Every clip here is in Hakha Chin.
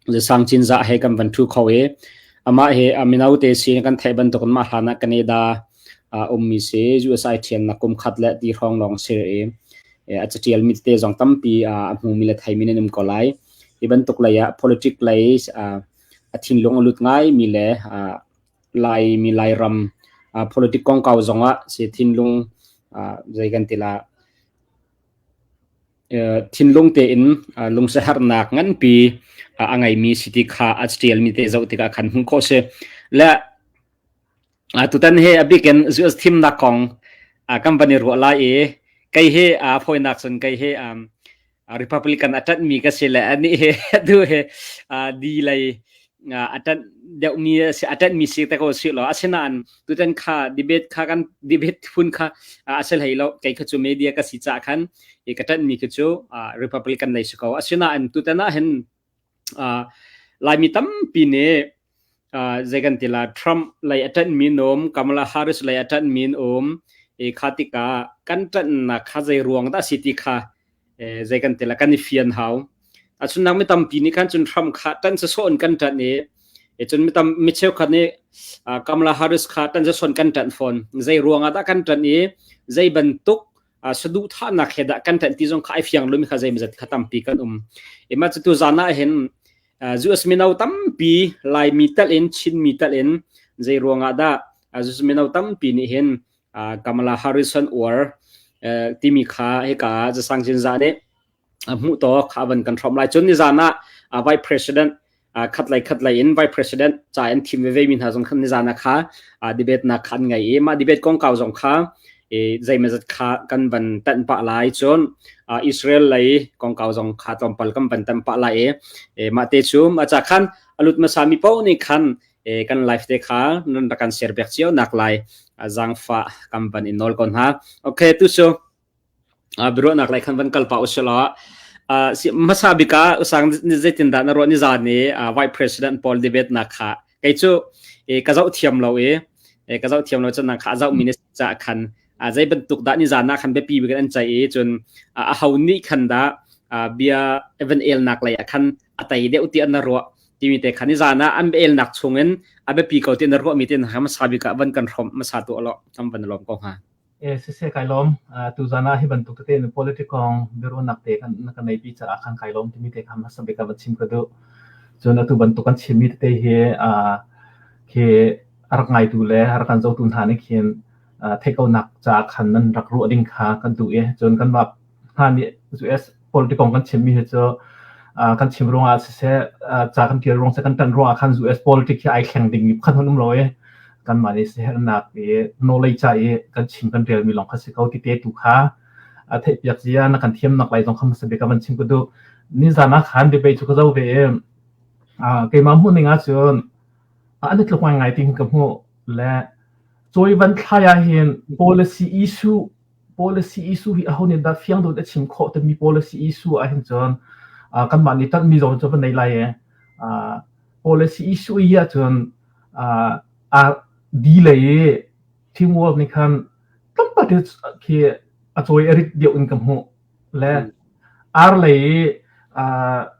Zasang Cinzah he kan van ṭhu kho i amah hi a mino te si kan theih bantukin mah hlan ah Canada ummi si USA ṭhiannak kum khat le ti hrawng lawng si i a caṭial mi tete zong tampi a hmumi le theimi nan um ko lai. Hi bantuk lei ah politic lei a thinlung a lut ngai mi le Laimi Lairam politic kongkau zong ah si thinlung zei kan ti la thinlung tein lungsiaherhnak nganpi a ngeimi si ti kha a ṭialmi te zoh tikah khan hmuh khawh si. Le tutan hi a bikin US thimnak kong kan van i ruah lai i kei hi fawinak cun kei hi Republican a ṭanhmi ka si le anih hi atu hi di lei a ṭanh deuhmi a ṭanhmi si te ko si law asinain tutan kha debate kha kan debate phun kha a si hlei lo kei kha cu media ka si caah khan i ka ṭanhmi khi cu Republican lei si ko asinain tutan ah hin Laimi tampi nih zei kan ti la Trump lei a ṭanhmi an um Kamala Harris lei a ṭanhmi an um i kha tikah kan ṭanhnak kha zei ruang dah a si ti kha zei kan ti la kan i fian hau. Ahcun mi tampi nih khan cun Trump kha ṭanh sawsawh in kan ṭanh i cun mi tam mi cheukhat nih Kamala Harris kha ṭanh sawsawh in kan ṭanh fawn. Zei ruang ah dah kan ṭanh i zei bantuk saduhthahnak he dah kan ṭanh ti zong kha ai fiang lomi kha zeimazat kha tampi kan um. I mah cu tu zan ah hin US mino tampi Laimi tal in Chinmi tal in zei ruangah dah US mino tampi nih hin Kamala Harrison uar timi kha hika Zasang Cinzah nih hmuh tawk kha van kan hrawm lai. Cun nizan ah Vice President khat lei khat lei in Vice President ca in thim veve mi hna zong khan nizan ah kha debate nak kha an ngei i mah debate kongkau zong kha zeimazat kha kan van tanh pah lai cun Israel lei kongkau zong kha tlawmpal kan van tanh pah lai i mah te cu mah ca khan alut hmasa mi paoh nih khan kan live te kha nan rak kan share piak cio nak lai zangfah kan van in nawl ko hna okay tu cu Biaruahnak lei khan van kal pah usih law hmasa bik ah usang zeitindah na ruah nizan i Vice President pawl debate nak kha kei cu ka zoh thiam lo i ka zoh thiam lo cun nang kha a zohmi na si caah khan zei bantuk dah nizan ah khan biapi bik in an ceih i cun aho nih khan dah bia van elnak lei ah khan a tei deuh ti an na ruah timi te kha nizan ah an elnak chungin a biapi ko ti na ruahmi te hmasa bik ah van kan hrawmh hmasa tu law kan van lawm ko hnga. Siseh kai lawm. Tuzan ah hi bantuk tete in politic kong biaruahnak te kan na ka neipi caah khan kai lawm timi te kha hmasa bik ah va chim ka duh. Cun atu bantuk kan chimmi tete hi khi a rak ngaitu le a rak kan zohtu hna nih khin theih konak caah khan nan rak ruah ding kha kan duh i cun kanmah hna nih US politic kong kan chimmi hi cu kan chim ruangah siseh ca kan ṭial ruang siseh kan ṭanh ruangah khan US politic hi ai thleng dingmi pakhat hmanh um lo i kanmah nih siaherhnak i knowledge ca i kan chim kan relmi lawng kha si ko ti te tu kha a theihpiak zia na kan thiamnak lai zong kha hmasa bik ah van chim ka duh. Nizan ah khan debate cu ka zoh ve i keimah hmuh ning ahcun an i tluk ngaingai ti ka hmuh le cawi van thlai ah hin policy issue policy issue hi aho nih dah fiang deuh a chim khawh timi policy issue ah hin cun kanmah nih ṭanhmi zong cu va nei lai i policy issue hi ahcun di lei i teamwork nih khan tlawmpal te khi a cawi a rit deuh in ka hmuh le ar lei i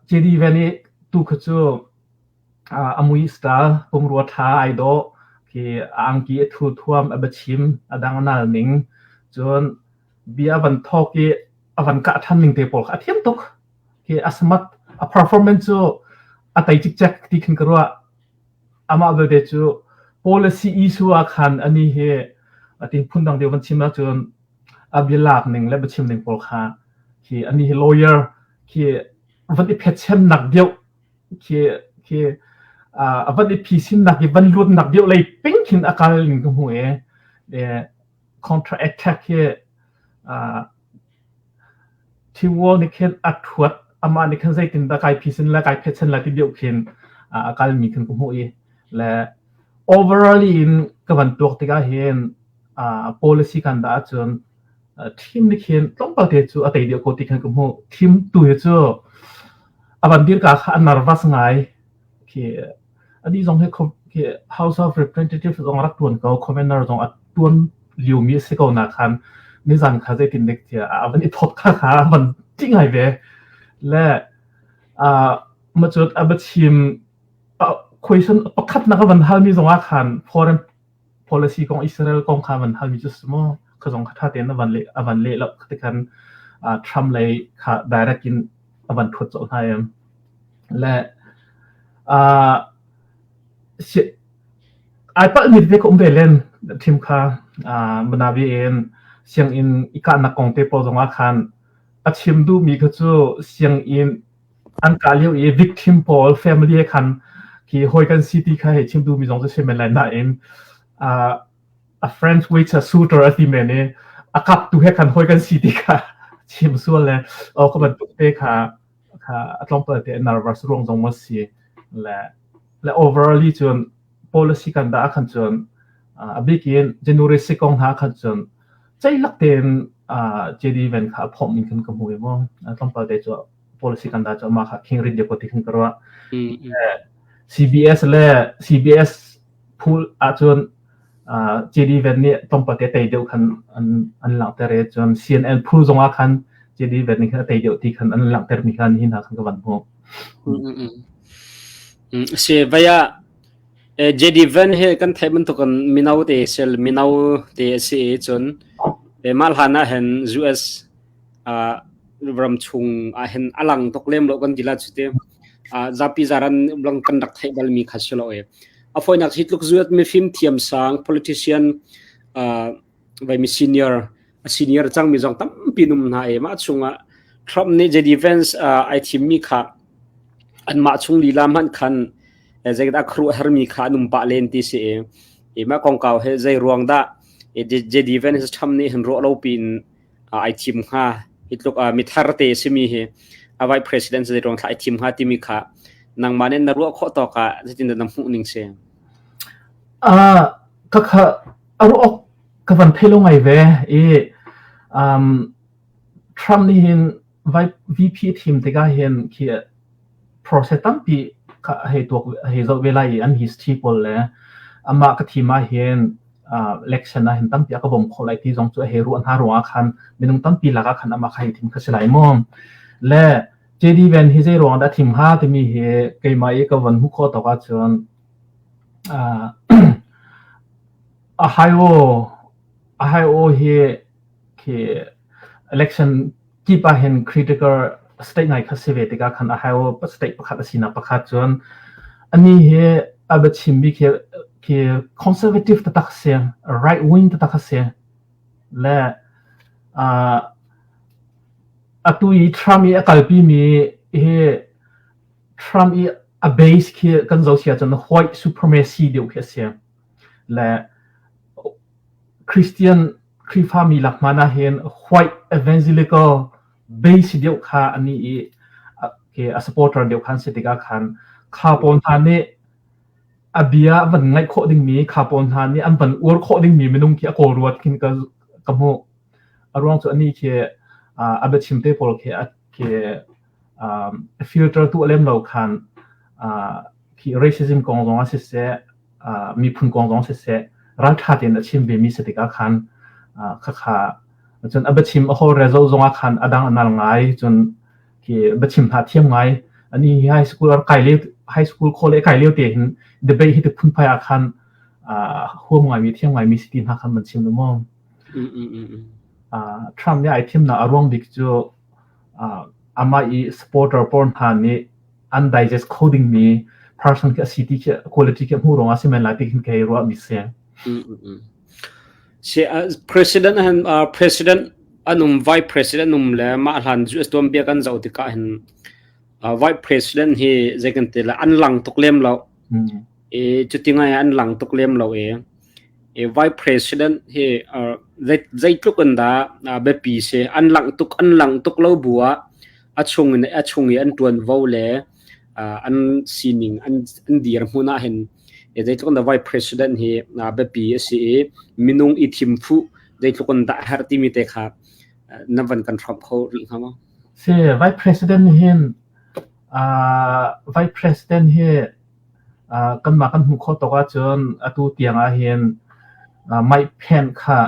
JD Van i tu kha cu A mui style pumrua ṭha ai dawh. Khi a angki a thu thuam a biachim a dang a nal ning. Cun bia a van thawk i a van kah ṭhan ning te pawl kha a thiam tuk. Khi a smart a performance cu a tei cikcek ti khin ka ruah. Amah belte cu policy issue ah khan ani hi ati phundang deuh van chim ahcun a bialak ning le biachim ning pawl kha khi ani hi lawyer khi van i phetchemnak deuh khi khi a van i phisinnak i van luatnak deuh lei ping khin a kal ning ka hmu i counter attack hi Thiwall nih khin a thuat amah nih khin zeitin dah kai phisin le kai phetchen lai ti deuh khin a kalmi khin ka hmuh i le overall in ka van tuak tikah hin policy kan dah ahcun Thim nih khin tlawmpal te cu a tei deuh ko ti khan ka hmuh. Thim tu hi cu a van dirka kha a nervous ngai. Khi anih zong hi khi House of Representatives zong a rak tuan ko, Commander zong a tuan liomi a si ko na khan nizan kha zeitin dek tiah a van i thawt kha kha a van ṭih ngai ve. Le. Ma cun a biachim question pakhatnak a van halmi zongah khan foreign policy kong Israel kong kha van halmi cu si maw kha zong kha ṭha tein a van leh a van leh lo kha khan Trump lei kha direct in a van ṭhuat colh hna i le ai palhmi tete ka um ve len thim kha Manabi in sianginn i kahnak kong te pawl zongah khan a chim duhmi kha cu sianginn an kah lio i victim pawl family he khan khi hawi kan si ti kha hei chim duhmi zong cu si men lai nain a friends with a shooter a ti men i a kaptu he khan hawi kan si ti kha chim sual le aw ka bantuk te kha kha a tlawmpal te nervous ruang zong ma si le le overally cun policy kan dah khan cun a bikin January 6 kong hna khan cun ceilak tein JD Van kha a phomh in khan ka hmu i mu tlawmpal te cu policy kan dah cu amah kha khing rit deuh ti khan ka ruah. CBS le CBS pool ahcun JD Van nih tlawmpal te tei deuh khan an an langhter i cun CNN pool zongah khan JD Van nih khan a tei deuh ti khan an langhter mi khan hi hna khan ka van hmuh. Si vaya JD Van he kan theih bantukin mino te sel mino te a si i cun mah hlan ah hin US ram chung ah hin a lang tuk lem lo kan ti la cu te zapi zaran lang kan rak theih bal mi kha si lo e a foinak hi tluk zuat mi fim thiam sang politician vai mi senior a senior cang mi zong tampi num hna e mah chungah Trump nih JD Vance ai thim mi kha an mah chung lila hmanh khan zeidah khru har mi kha an um pah len ti si e e mah kongkau he zei ruang dah JD Vance Trump nih hin ruah lo pin ai thim hnga hi tluk mithar te simi hi a vice president zei ruang thla ai thim hnga timi kha nangmah nih na ruah khawh tawk ah zeitin dah na hmuh ning si? Ka kha a ruah awk ka van thei lo ngai ve i Trump nih hin VP thim tikah hin khi process tampi kha a hei tuak a hei zoh ve lai i an history pawl le amah ka thim ah hin election ah hin tampi a ka bawm khawh lai ti zong cu a hei ruah hna ruangah khan minung tampi lakah khan amah kha hei thim kha si lai maw. Le JD Van hi zei ruang dah thim hnga timi hi keimah i ka von hmuh khawh tawk ahcun Ohio Ohio hi khi election kip ah hin critical state ngai kha si ve tikah khan Ohio state pakhat a sinak pakhat cun ani hi a biachimmi khi khi conservative taktak si, right wing taktak a si. Le atu i Trump i a kalpi mi hi Trump i a base khi kan zoh si ahcun white supremacy deuh khi a si. Le Christian Khrihfami lak hmanh ahhin white evangelical base deuh kha ani i a supporter deuh khan si tikah khan kha pawl hna nih a bia van ngaih khawh dingmi kha pawl hna nih an van uar khawh dingmi minung khi a kawl ruat khin ka ka hmuh. A ruang cu ani khi a biachim te pawl khi khi filter tuah lem lo khan khi racism kong zong ah siseh miphun kong zong siseh ralṭha tein a chim vemi si tikah khan khakha cun a biachim a holhrel zoh zongah khan a dang a nal ngai cun khi biachim hna thiam ngai ani hi high school kai lio high school khawle kai lio te hin debate hi te phunphai ah khan huam ngaimi thiam ngaimi si ti hna khan man chim lu maw Trump nih ai thimnak a ruang bik cu amah i supporter pawl hna nih an digest kho dingmi person khi a si ti khi quality khi hmuh ruangah si men lai ti khin kei ruahmi si. Si president han president an um vice president um le mah hlan US tuan bia kan zoh tikah hin vice president hi zei kan ti la an lang tuk lem lo. E cuti ngai an lang tuk lem lo e. Vice President hi zeitluk in dah biapi si an langh tuk an langh tuk lo bu ah a chung in a chung i an ṭuanvo le an sining an an dirhmun ah hin zeitluk in dah Vice President hi biapi a si i minung i thim fuh zeitluk in dah a herh timi te kha na van kan hrawmh kho rih hnga maw? Si Vice President hin Vice President hi Kanmah kan hmuh khawh tawk ahcun atu tiang ahhin Mike Pence kha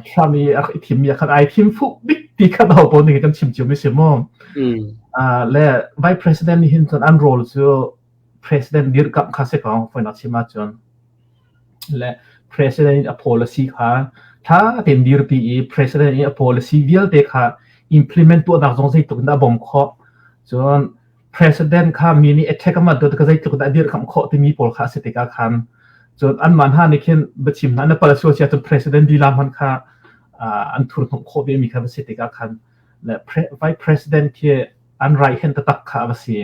Trump i a rak i thimmi ah khan ai thim fuh bik ti kha ho pawl nih kan chim cio mi si mu. Le vice president nih hin cun an role cu president dirkamh kha si ko foinak chim ahcun. Le president i a policy kha ṭha tein dirpi i president i a policy vialte kha implement tuahnak zong zeitluk in dah a bawmh khawh. Cun president kha mi nih attack a manh tu ka zeitluk dah a dirkamh khawh timi pawl kha a si tikah khan cun anmah hna nih khin biachim hna na pal sual sia cun president lila hmanh kha an thurhnawmh khawh ve mi kha va si tikah khan le vice president khi an right hand taktak kha a va si.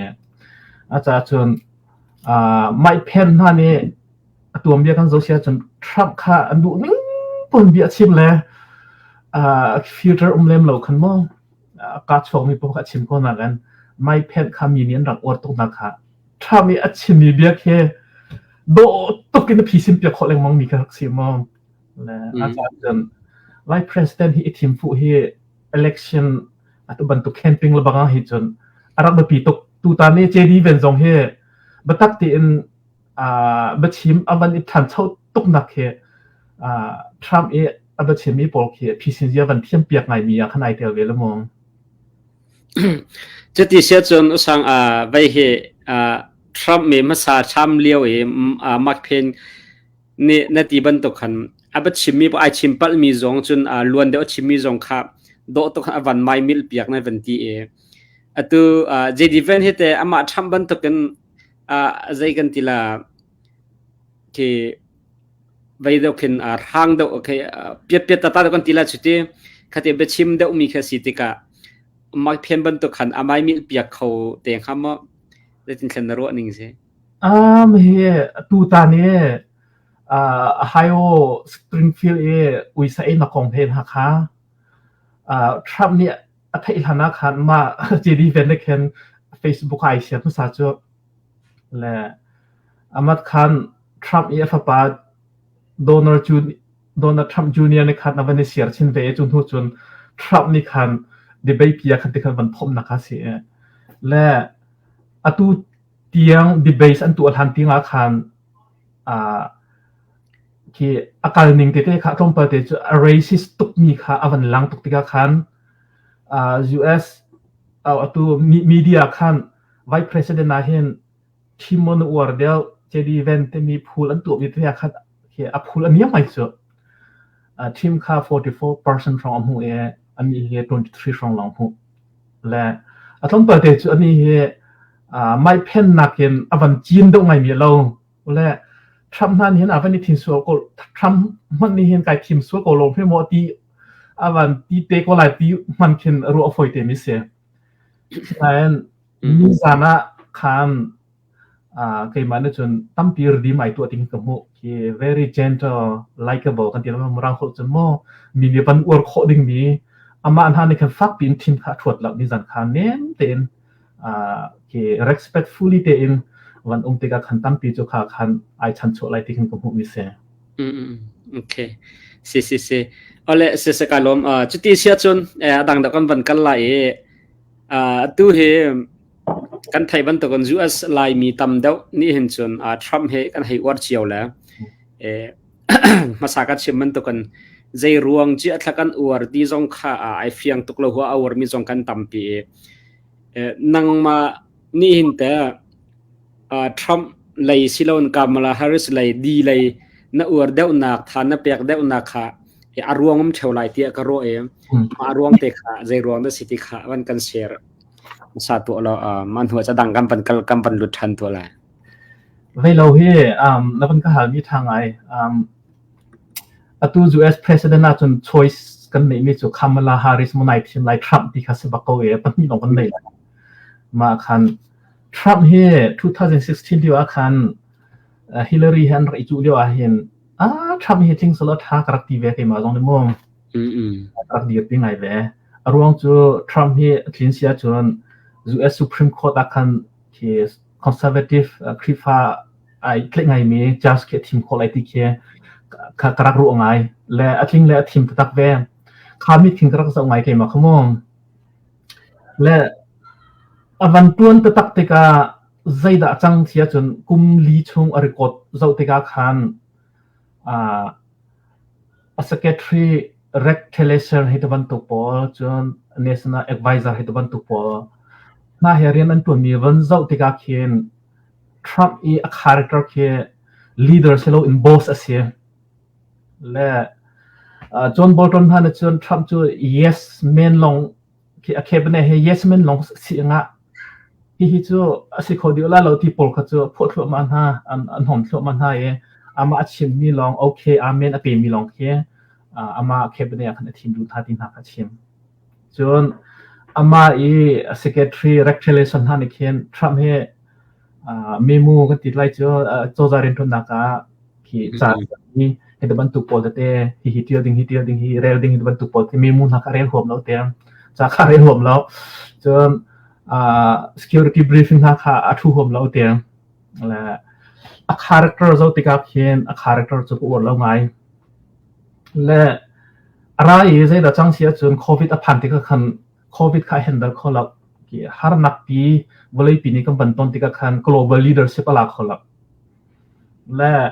A caah cun Mike Pence hna nih a tuanbia kan zoh si ahcun Trump kha an duh ning pun bia a chim le filter um lem lo khan maw kaa chuakmi paoh kha a chim ko nakin Mike Pence kha mi nih an rak uar tuk nak kha Trump i a chimmi bia khi dawh tuk in a phisin piak khawh lengmang mi kha rak si maw. Le a caah cun Vice President hi i thim fuh hi election atu bantuk camping le bang ah hi cun a rak biapi tuk. Tutan i JD Vance zong hi biatak tein biachim a van i ṭhancho tuknak khi Trump i a biachimmi pawl khi phisin zia van thiam piak ngaimi ah khan ai tel ve le mu. Cuti sia cun usang vei hi Trump mi hmasa cham lio i Mark Payne nih na ti bantuk khan a va chimmi ai chim palhmi zong cun luan deuh a chimmi zong kha dawh tuk a van mai mil piak na van ti i atu JD Vance hi te amah Trump bantukin zei kan ti la khi vei deuh khin hrang deuh okay piat piat tata deuh kan ti la chuti khate biachim deuh mi kha si tikah mak phian bantuk khan amai mil piak kho te kha mo zeitin thlen na ruah ning si? Um hi tutan i Ohio Springfield i uisa einak kong he hna kha Trump nih a theih hlan ah khan mah JD Vance khin Facebook ah ai share hmasa cu. Le amat khan Trump i a fapa Donald Donald Trump Jr. nih khan a van i share chin ve i cu hnu cun Trump nih khan debate pi ah khan ti khan van phomhnak kha si i le atu tiang debate an tuah hlan tiang ah khan khi a kal ning tete kha tlawmpal te cu a racist tukmi kha a van lang tuk tikah khan US atu media khan vice president ah hin Thim maw na uar deuh? JD Vance timi phul an tuahmi te ah khan khi a phul a niam ngai cu. Thim kha 44% hrawng a hmuh i anih hi 23 hrawng lawng hmuh. Le a tlawmpal te cu anih hi Mike Pence nakin a van cin deuh ngaimi a lo. Le Trump hna nih hin a van i thin sual ko Trump hmanh nih hin kai thim sual ko lo hme maw ti a van ti te ko lai ti hman khin ruah a fawi te mi si. Sinain Nizan ah khan keimah nih cun tampi redeem ai tuah ding ka hmuh. Khi very gentle, likable kan ti lai Mirang holh cun maw mi nih van uar khawh dingmi amah hna nih khan fakpi in thin kha a ṭhuat lo nizan kha nem tein khi respectfully tein van um tikah khan tampi cu kha khan ai chanchuah lai ti khin ka hmuhmi si. Okay. Si si si. Ole si si ka lawm. Cuti sia cun a dang deuh kan van kal lai i Atu hi kan theih bantukin US Laimi tam deuh nih hin cun Trump hi kan hei uar cio le hmasa kan chim bantukin zei ruang ci a thla kan uar ti zong kha ai fiang tuk lo hua a uarmi zong kan tampi i nangmah nih hin teh Trump lei siloin Kamala Harris lei D lei na uar deuhnak tha na pek deuhnak kha a ruang um ṭheo lai tiah ka ruah i mah ruang te kha zei ruang dah si ti kha van kan share sa tuah law mah hnu ah dang kan van kal kan van lut ṭhan tuah lai. Vei lo hi na van ka halmi ṭha ngai. Atu US President ahcun choice kan neihmi cu Kamala Harris maw nai thim lai Trump ti kha si bak ko i pahnih lawng kan nei lai. Mah khan Trump hi 2016 lio ah khan Hillary he an rak i cuh lio ah hin ah Trump hi tling selaw ṭha ka rak ti ve keimah zong nih mu. Ka rak dirpi ngai ve. A ruang cu Trump hi a tlin si ahcun US Supreme Court ah khan khi conservative Khrihfa ai tlaih ngaimi judge khi a thim khawh lai ti khi ka rak ruah ngai. Le a tling le a thim taktak ve. Kha mit khin ka rak zoh ngai keimah kha mu. Le a van ṭuan taktak tikah zeidah a cang ti ahcun kum li chung a record zoh tikah khan a secretary. Rex Tillerson hi ti bantuk pawl, cun National Advisor hi ti bantuk pawl hna he rian an ṭuanmi van zoh tikah khin Trump i a character khi leader si loin boss a si. Le John Bolton hna nih cun Trump cu yes man lawng khi a cabinet he yes man lawng si ngah. Hihi cu a si kho dih la lo ti pawl kha cu phuah thluahmah hna, an hom thluahmah hna i amah a chimmi lawng okay amen a pemi lawng khi amah cabinet ah khan a thim duh hna ti hna kha a chim. Cun amah i a secretary Rex Tillerson hna nih khin Trump hi memo kan ti lai cu cozah rianṭuannak ah khi ca hi hi bantuk pawl tete hihi ṭial ding hi ṭial ding hi rel ding hi bantuk pawl khi memo hna kha rel huam lo tiang ca kha rel huam lo cun security briefing hna kha a ṭhu huam lo tiang le a character zoh tikah khin a character cu ka uar lo ngai le a ra i zeidah cang si ahcun COVID a phan tikah khan COVID kha a handle kho lo harnak pi vawleipi nih kan van ton tikah khan global leadership a la kho lo Le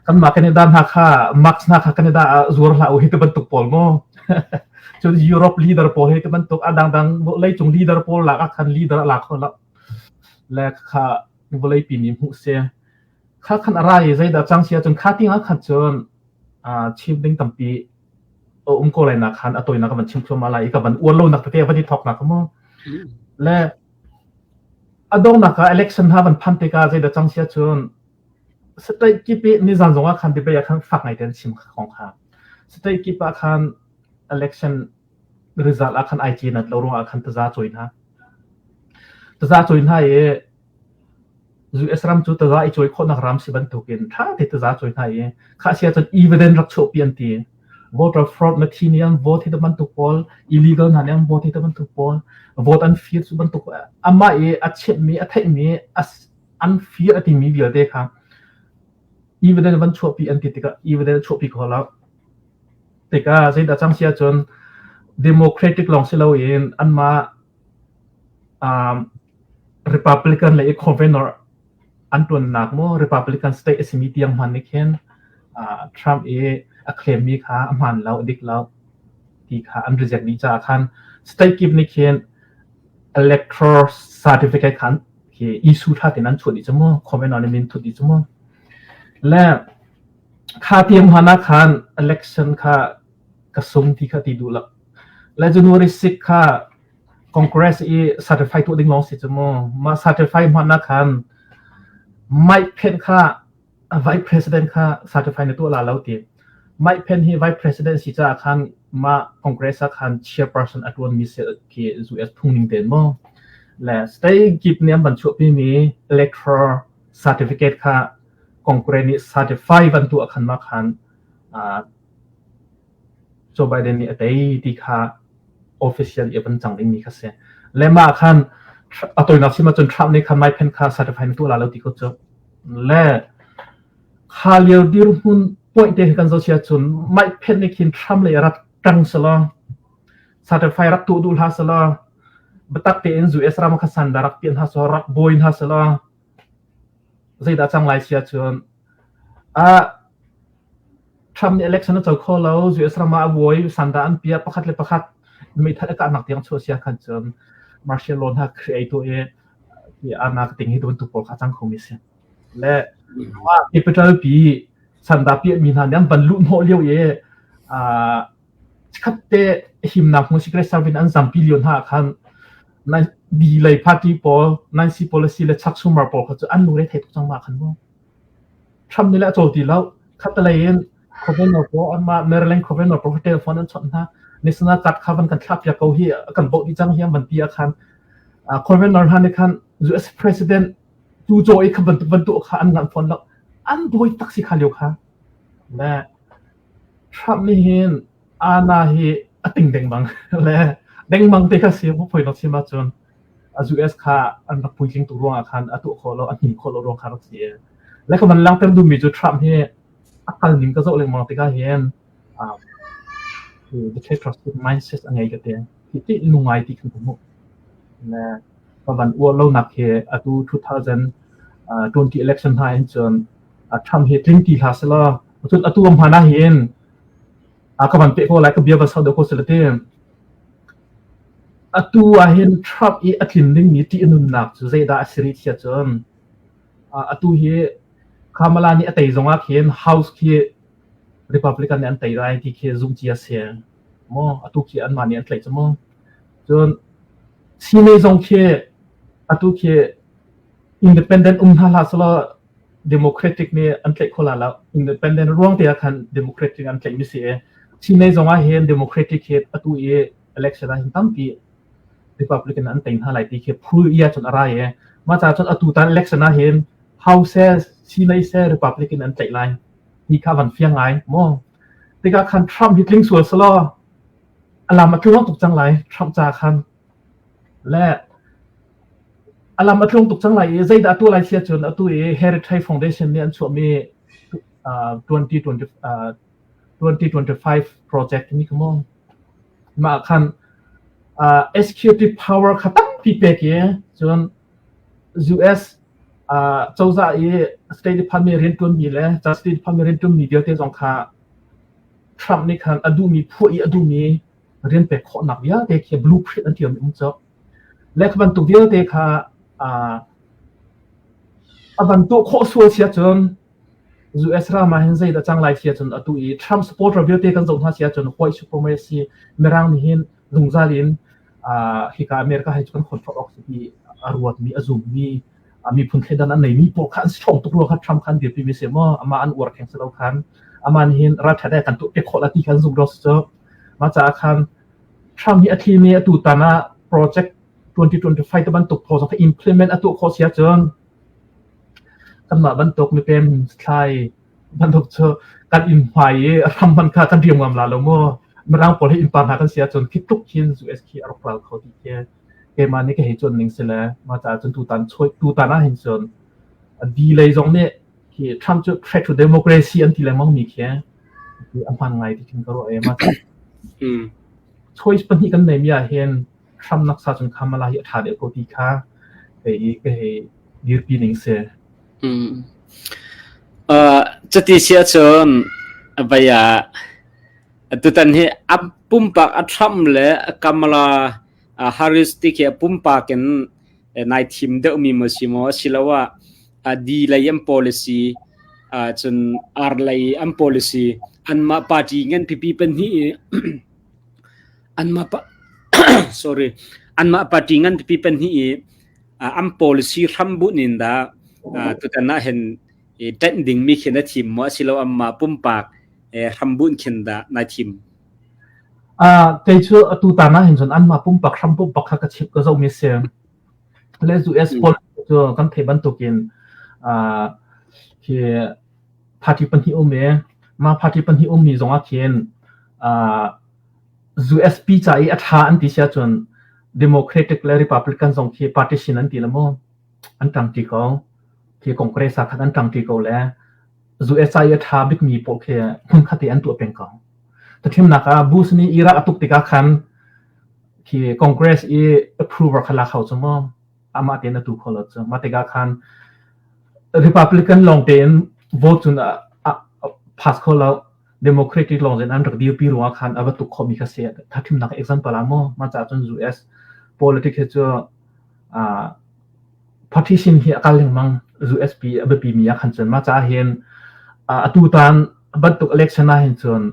kanmah Canada hna kha mask hna kha Canada ah zuar hlah u hi ti bantuk pawl mu. Cun Europe leader pawl hi ti bantuk a dangdang vawleicung leader pawl lak ah khan leader a la kho lo. Le kha vawleipi nih hmuh si. Kha khan a ra i zeidah cang si ahcun kha ting ah khan cun chim ding tampi a um ko lai nak khan a tawinak ka van chim thluahmah lai i ka van uar lo nak tete van i thawk nak mu. Le A donghnak ah election hna van phan tikah zeidah cang si ahcun state kip i nizan zong ah khan debate ah khan fak ngai tein chim kong kha. State kip ah khan election result ah khan ai cinat lo ruangah khan taza cawi hna. Taza cawi hna i US ram cu taza i cawi khawhnak ram si bantukin ṭha te taza cawi hna i kha si ahcun evidence rak chuahpi an ti. Voter fraud na thi nih an vote hi te bantuk pawl, illegal hna nih an vote hi te bantuk pawl, vote an fir cu bantuk amah i a chimhmi, a theihmi, an fir a timi vialte kha evidence van chuahpi an ti tikah evidence chuahpi kho lo. Tikah zeidah cang si ahcun Democratic lawng si loin anmah um, Republican le i governor an ṭuannak maw Republican state a simi tiang hman nih khin Trump i a claim mi kha a hmaan lo, a dik lo ti kha an reject dih caah khan state kip nih khin electoral certificate khan khi issue ṭha tein an chuah dih cu mu, comment nih min thut dih cu mu. Le kha tiang hman ah khan election kha ka sung ti kha ti duh lo. Le January 6 kha Congress i certify tuah ding lawng si cu mu. Mah certify hmanh ah khan Mike Pence kha vice president kha certify na tuah la lo ti. Mike Pence hi vice president si caah khan mah Congress ah khan chairperson a tuan mi si khi US phungning tein mu. Le state kip nih an van chuahpi mi electoral certificate kha Congress nih certify van tuah khan mah khan Joe Biden nih a tei ti kha official i a van cang dingmi kha si. Le mah khan a tawinak chim ahcun Trump nih khan Mike Pence kha certify na tuah la lo ti ko cu. Le kha lio dirhmun point te kan zoh si ahcun Mike Pence nih khin Trump lei a rak ṭang selaw certify rak tuah duh hlah selaw biatak tein US ram kha sanda rak pian hna selaw rak bawi hna selaw zeidah cang lai si ahcun ah Trump nih election a co kho lo, US ram ah a buai, sanda an piah, pakhat le pakhat meithal a kahnak tiang chuah sia khan cun martial law hna create tu i arnak ting hi bantuk pawl kha cang kho mi si. Le capital pi sanda piah mi hna nih an van luh hnawh lio i khat te himnak hmu secret service an zampi lio hna khan di lei party pawl Nancy Pelosi le Chuck Schumer pawl kha cu an lungre thei tuk cang ma khan mu. Trump nih le a cawl ti lo. Khattelei in Governor pawl anmah Maryland Governor pawl telephone an chawnh hna. National Guard kha van kan thlahpiak ko hi kan bawh dih cang hi an van ti ah khan Governor hna nih khan US President tu caw i kha bantuk bantuk kha an nganh fawn lo. An buai tak si kha lio kha. Le Trump nih hin Ana hi a ting dengmang le dengmang te kha si phoi nak chim ahcun US kha an rak puitling tuk ruangah khan a tuah khawh lo, a hnin khawh lo ruang kha rak si. Le ka van langhter duhmi cu Trump hi a kal ning ka zoh lengmang tikah hin dictatorship mindset a ngei ka ti. Hi ti nu ngai ti kan hmuh. Le ka van uar lo nak hi atu 2020 election hna hin cun Trump hi tling ti hlah selaw cun atu am hman ah hin. A ka van peh ko lai ka bia va sau deuh ko sila ti. Atu ahhin Trump i a tlin dingmi ṭih a nunnak cu zeidah a si rih tiah cun atu hi Kamala nih a tei zongah khin House khi Republican nih an tei lai ti khi zumh cia a si. Maw atu khi anmah nih an tlaih cu mu. Cun Senate zong khi atu khi independent um hna hlah selaw Democratic nih an tlaih kho la lo. Independent ruang te ah khan Democratic an tlaih mi si i Senate zong ah hin Democratic hi atu i election ah hin tampi Republican an tei hna lai ti khi phul ia cun a ra i mah caah cun atu tan election ah hin House se Senate se Republican an tlaih lai ti kha van fiang ngai maw tikah khan Trump hi tling sual selaw a lam a tluang tuk cang lai Trump ca khan le a lam a tluang tuk cang lai i zeidah a tuah lai sia cun atu i Heritage Foundation nih an chuahmi 2020 2025 project timi kha maw mah khan executive power kha tampi pek i cun US cozah i State Department rianṭuanmi le State Department rianṭuanmi vialte zong kha Trump nih khan a duhmi phuah i a duhmi rian pek khawhnak vialte khi blueprint an ṭialmi um cawk. Le kha bantuk vialte kha a van tuah khawh sual si ahcun US ram ah hin zeidah cang lai si ahcun atu i Trump supporter vialte kan zoh hna si ahcun white supremacy Mirang nih hin zungzal in hika America hi cu kan control awk si ti a ruatmi a zummi miphun thleidan an neimi pawl kha an si ṭhawng tuk rua kha Trump khan dirpi mi si maw amah an uar kheng si lo khan amah nih hin ralṭhat kan tuah piak khawh la ti khan zum ro si cu mah caah khan Trump hi a thlimi atu tan ah project 2025 te bantuk phaw zong kha implement a tuah khawh si ahcun kanmah bantuk mipem thlai bantuk cu kan inn hmai i ram hmanh kha kan riam ngam la lo mu mirang pawl hi innpa hna kan si ahcun khi tluk khin US khi a rak ral kho ti khi keimah nih ka hei cuan ning si le mah caah cun tutan choi tutan ah hin cun di lei zong nih khi Trump cu threat to democracy an ti lengmang mi khi a hman ngai ti khin ka ruah e mah choice pahnih kan nei mi ah hin Trump naksa cun Kamala hi a ṭha deuh ko ti kha kei ka hei dirpi ning si. Cuti si ahcun vai ah tutan hi a pumpak a Trump le Kamala Harris ti khi a pumpak in nai thim deuhmi maw si maw asiloah D lei an policy cun R lei an policy anmah party ngan pipi pahnih i anmah pa sorry anmah party ngan pipi pahnih i an policy hrambunh in dah tutan ah hin ṭanh dingmi khi na thim maw asilo anmah pumpak hrambunh khin dah na thim? Kei cu atu tan ah hin cun anmah pumpak hram pumpak kha ka chim ka zohmi si. Le US politics cu kan theih bantukin khi party pahnih um i mah party pahnih ummi zongah khin USP ca i a ṭha an ti si ahcun Democratic le Republican zong khi partisan an ti la maw? An ṭangṭi ko. Khi Congress ah khan an ṭangṭi ko le US ca i a ṭha bikmi pawl khi hmunkhat i an tuah peng ko. Thimnak ah Bush nih Iraq a tuk tikah khan khi Congress i approver kha la kho cu maw? Amah tein a tu kho lo cu. Mah tikah khan Republican lawng tein vote cun a pass kho lo. Democratic lawng in an rak dirpi ruangah khan a va tuk khawhmi kha si. Thimnak example ah maw? Mah caah cun US politics hi cu partition hi a kal lengmang. US pi a biapi mi ah khan cun mah caah hin atu tan bantuk election ah hin cun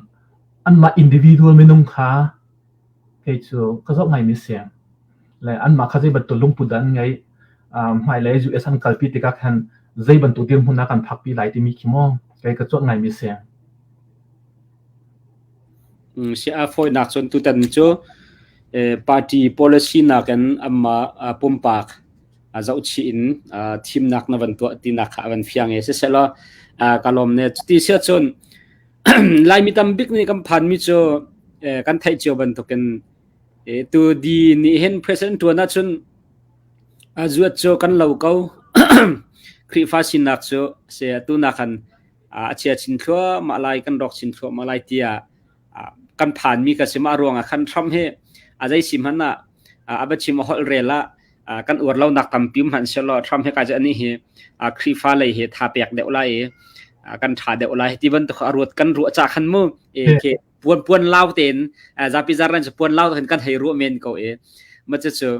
anmah individual minung kha kei cu ka zoh ngaimi si. Le anmah kha zei bantuk lungput dah an ngeih, hmailei US an kalpi tikah khan zei bantuk dirhmun ah kan phakpi lai timi khi maw kei ka cuanh ngaimi si. Si a fawinak cun tutan cu party policy nakin anmah pumpak zohchih in thimnak na van tuah tinak kha a van fiang i siselaw ka lawm ne. Cuti si ahcun Laimi tambik nih kan phanmi cu kan theih cio bantukin tu di nih hin president tuan ahcun zuat cu kan lo ko. Khrihfa sinak cu se tu nak khan a chia chin thluahmah lai kan rawk chin thluahmah lai tiah kan phanmi ka si mah ruangah khan Trump hi a zei si hmanh ah a va chim a holh rel ah kan uar lo nak tampi um hmanh selaw Trump he kai cu ani hi Khrihfa lei hi tha pek deuh lai i kan tha deuh lai ti bantuk a ruat kan ruah ca khan mu ke. Puan puan lau tein zapi zaran cu puan lau hin kan hei ruah men ko i ma cu cu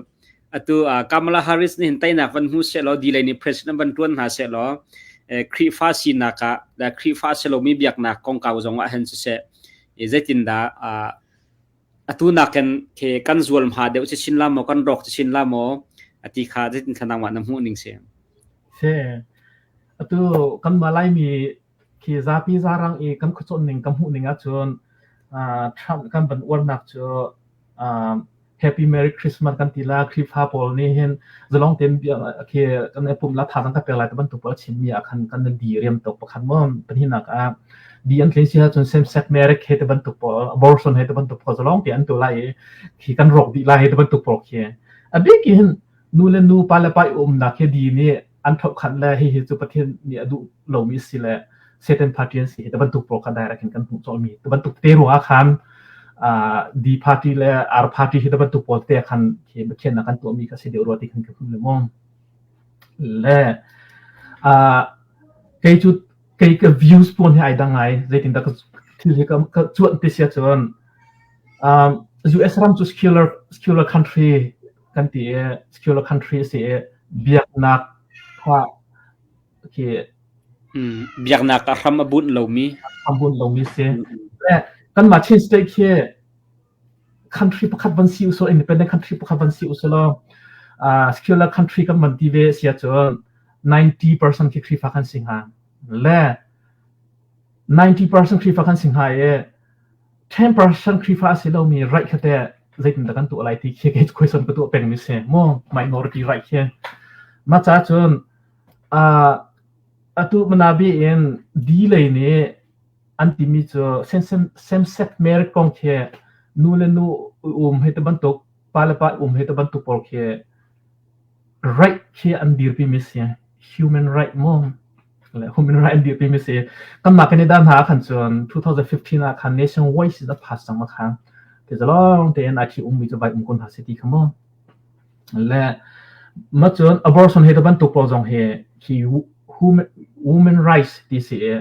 atu Kamala Harris nih hin teinak van hmu seh law di lei nih president van tuan hna seh law Khrihfa sinak ah Khrihfa si lomi biaknak kongkau zong ah hin siseh zeitindah atu nakin khi kan zual hma deuh chin la maw kan rawk chin la maw ati kha zeitin thlanang ma na hmuh ning si? Si atu kan Laimi khi zapi zarang i kan khuacawn ning ka hmuh ning ahcun Trump kan van uarnak cu Happy Merry Christmas kan ti la. Khrihfa pawl nih hin zalong tein khi kan i pumh la thazaang ka pek lai ti bantuk pawl a chimmi ah khan kan di riam tuk pakhat maw. Pahnihnak ah di an tlin si ahcun same sex marriage he ti bantuk pawl, abortion he ti bantuk pawl zalong tein an tu lai i khi kan rawk dih lai he ti bantuk pawl khi a bik in nu le nu, pa le pa i umnak hi di nih an thohkhanh le hihi cu Pathian nih a duh lomi si le Satan party an si hi bantuk pawl kha direct in kan hmuh cawlmi ti bantuk te ruangah khan D party le R party hi bantuk pawl te khan khi biakhiahnak kan tuahmi kha si deuh rua ti khan ka hmu le maw le kei cu kei ka views pawn hi ai dang ngai. Zeitindah ka thil hi ka cuanh ti sia cun US ram cu secular secular country kan ti i secular country a si i biaknak kha khi Biaknak ah hram a bunh lomi. A bunh lomi si. Le kanmah Chin state khi country pakhat van si usulaw, independent country pakhat van si usulaw, secular country kan van ti ve si ahcun 90% khi Khrihfa kan si hnga. Le 90% Khrihfa kan si hnga i 10% Khrihfa a si lomi right kha teh zeitindah kan tuah lai ti khi kei question ka tuah pengmi si mu, minority right khi. Mah caah cun atu manabi in D lei nih an timi cu same sex marriage kong khi nu le nu um hei ti bantuk, pa le pa um hei ti bantuk pawl khi right khi an dirpi mi si, human right mu. Human right an dirpi mi si. Kanmah Canada hna ah khan cun 2015 ah khan nation wide in a pass cang ma kha. Ti zalong tein ai thi ummi cu vai um ko hna si ti kha mu. Le ma cun abortion he te bantuk pawl zong hi hi human rights ti si i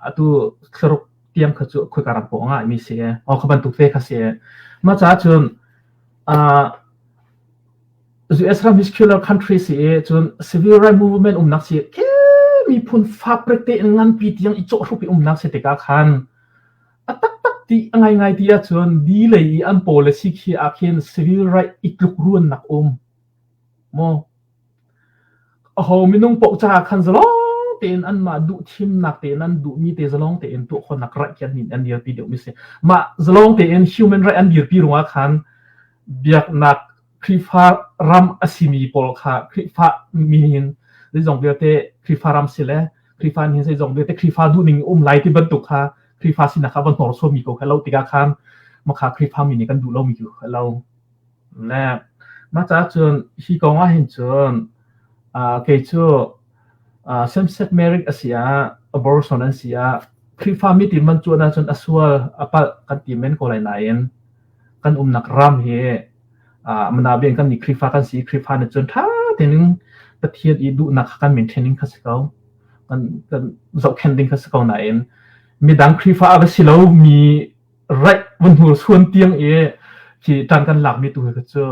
atu thlaruk tiang kha cu khoika ram paoh ah mi si i o kha bantuk te kha si. Ma ca cun US ram hi secular country si i cun civil right movement umnak si ke miphun faprek te in nganpi tiang i cawhhrup i umnak si tikah khan a taktak ti a ngaingai ti ahcun di lei i an policy khi ah khin civil right i tluk ruannak um maw aho minung paoh caah khan zalong tein anmah duh thimnak tein an duhmi te zalong tein tuah khawhnak right khi an an dirpi deuhmi si. Mah zalong tein human right an dirpi ruangah khan biaknak Khrihfa ram a simi pawl kha Khrihfa mi hin zeizong vialte Khrihfa ram si le Khrihfa nih zeizong vialte Khrihfa duhning um lai ti bantuk kha Khrihfa sinak kha van hnorsuanmi ko kha lo tikah khan makha Khrihfa mi nih kan duh lomi cu kha lo. Le mah caah cun hi kong ah hin cun kei cu same-sex marriage a si ah abortion an si ah Khrihfa mi ti man cuan ahcun a sual a palh kan ti men ko lai nain kan umnak ram hi manabi kan nih Khrihfa kan si. Khrihfa nih cun ṭha tein Pathian i duhnak kha kan maintain ding kha si ko, kan kan zohkhenh ding kha si ko nain midang Khrihfa a va si lo mi right van hnursuan tiang i khi ṭan kan lakmi tu hi cu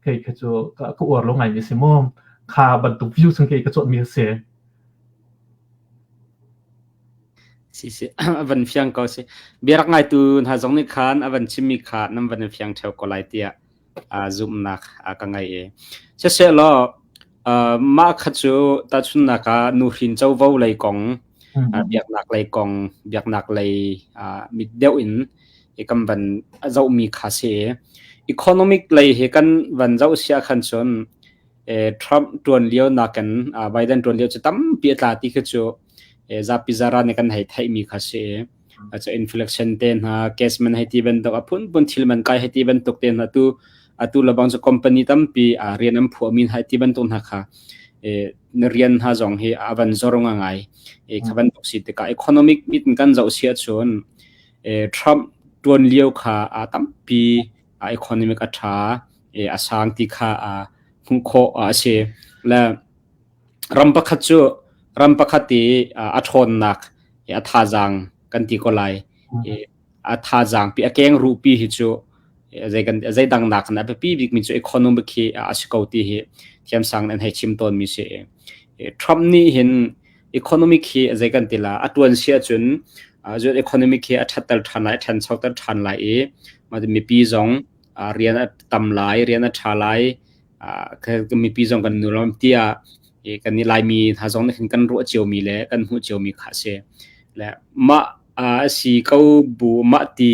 kei kha cu ka uar lo ngaimi si mu. Kha bantuk view chung kei ka cawnmi a si. Si si, a van fiang ko si. Biarak ngaitu hna zong nih khan a van chimmi kha nan van fiang ṭheo ko lai tiah zumhnak ka ngei i. Siseh-law, mah kha cu tahchunhnak ah nuhrin covo lei kong, biaknak lei kong, biaknak lei mit deuh in kan van zohmi kha si. Economic lei hi kan van zoh si ahkhan cun Trump ṭuan lio nakin Biden ṭuan lio cu tampi a tla ti khi cu zapi zaran nih kan hei theihmi kha si. Cu inflation te hna, gas man hei ti bantuk, a phunphun thil man kai hei ti bantuk te hna tu atu lebang cu company tampi rian an phuahmi hna ti bantuk hna kha na rian hna zong hi a van zor ngai. Kha bantuk si tikah economic mit in kan zoh si ahcun Trump ṭuan lio kha a tampi economic a ṭha, a sang ti kha hmuh khawh a si. Le ram pakhat cu ram pakhat i a ṭhawnnak, a thazaang kan ti ko lai. A thazaang pi a keng ruh pi hi cu zei kan zei dang nak in a biapi bik mi cu economic hi a si ko ti hi thiamsang an hei chim tawn mi si. Trump nih hin economic hi zei kan ti la a tuan si ahcun cun economic hi a thatter than lai a thanchoter than lai i mipi zong rian a tam lai rian a tha lai mipi zong kan nuam tiah kan nih Laimi hna zong nih khin kan ruah ciomi le kan hmuh ciomi kha a si. Le mah a si ko bu mah ti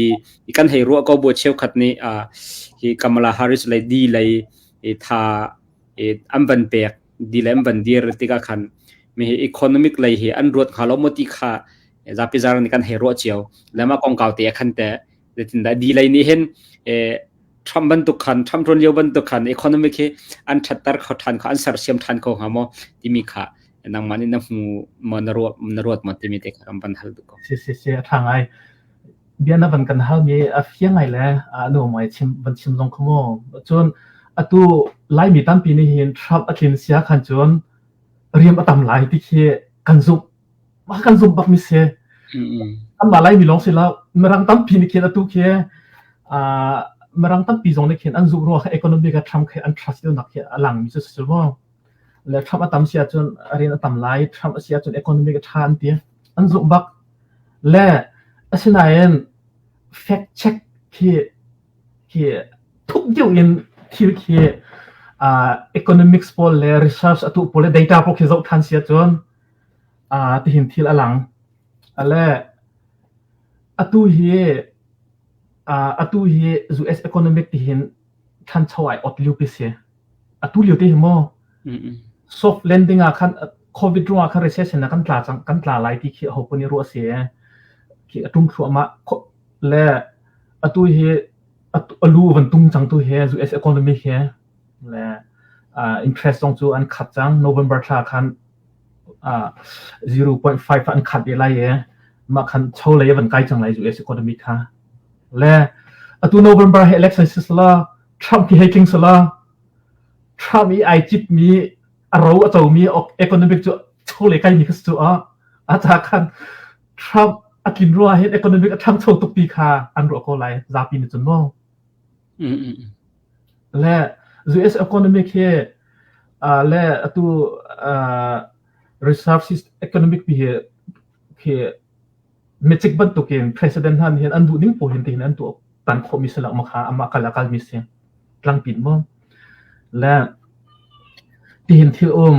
kan hei ruah ko bu cheukhat nih hi Kamala Harris lei di lei tha an van pek di le an van dir tikah khan mi hi economic lei hi an ruat hnga lo maw ti kha zapi zaran nih kan hei ruah cio. Le mah kongkau te ah khan teh zeitindah di lei nih hin Trump bantuk khan Trump ṭuan lio bantuk khan economic hi an ṭhatter kho ṭhan kho an sersiam ṭhan kho hnga maw timi kha nangmah nih na hmu maw na ruat na ruat maw timi te kha kan van hal duh ko. Si si si a ṭha ngai. Bia na van kan hal mi a fiang ngai le a nu mai chim van chim zong kho maw. Cun atu Laimi tampi nih hin Trump a tlin sia khan cun riam a tam lai ti khi kan zumh. Mah kan zumh bak mi si. Anmah Laimi lawng si lo, Mirang tampi nih khin atu khi Mirang tampi zong nih khin an zumh ruang economic ah Trump khi an trust deuhnak khi a lang mi cu si mu. Le Trump a tam si ahcun rian a tam lai, Trump a si ahcun economic a ṭha an ti. An zumh bak. Le asinain fact check khi khi thuk deuh in thil khi economics pawl le research atu pawl le data pawl khi zoh ṭhan si ahcun tihin thil a lang. Ale atu hi atu hi US economic tihin ṭhancho ai ot lio pi si. Atu lio te hi mu soft landing ah khan COVID ruangah khan recession ah kan tla cang kan tla lai ti khi aho paoh nih ruah a si. Khi a ṭum thluahmah. Le atu hi a lu van tung cang tu hi US economy hi le interest zong cu an khat cang. November thla khan 0.5 an khat ve lai i mah khan cholei a van kai cang lai US economy kha. Le atu November hi election si sala Trump khi hei tling sala Trump i ai citmi a ro a comi economic cu cholei kai mi kha cu a a ca khan Trump a tlin ruah hin economic a ṭhangcho tuk ti kha an ruah ko lai zapi nih cun mu. Le US economic hi le atu reserve system economic pi hi khi magic bantukin president hna nih hin an duh ning paoh hin tihin an tuah tan khawhmi si lo ma kha amah kal a kalmi si tlangpin mu. Le tihin thil um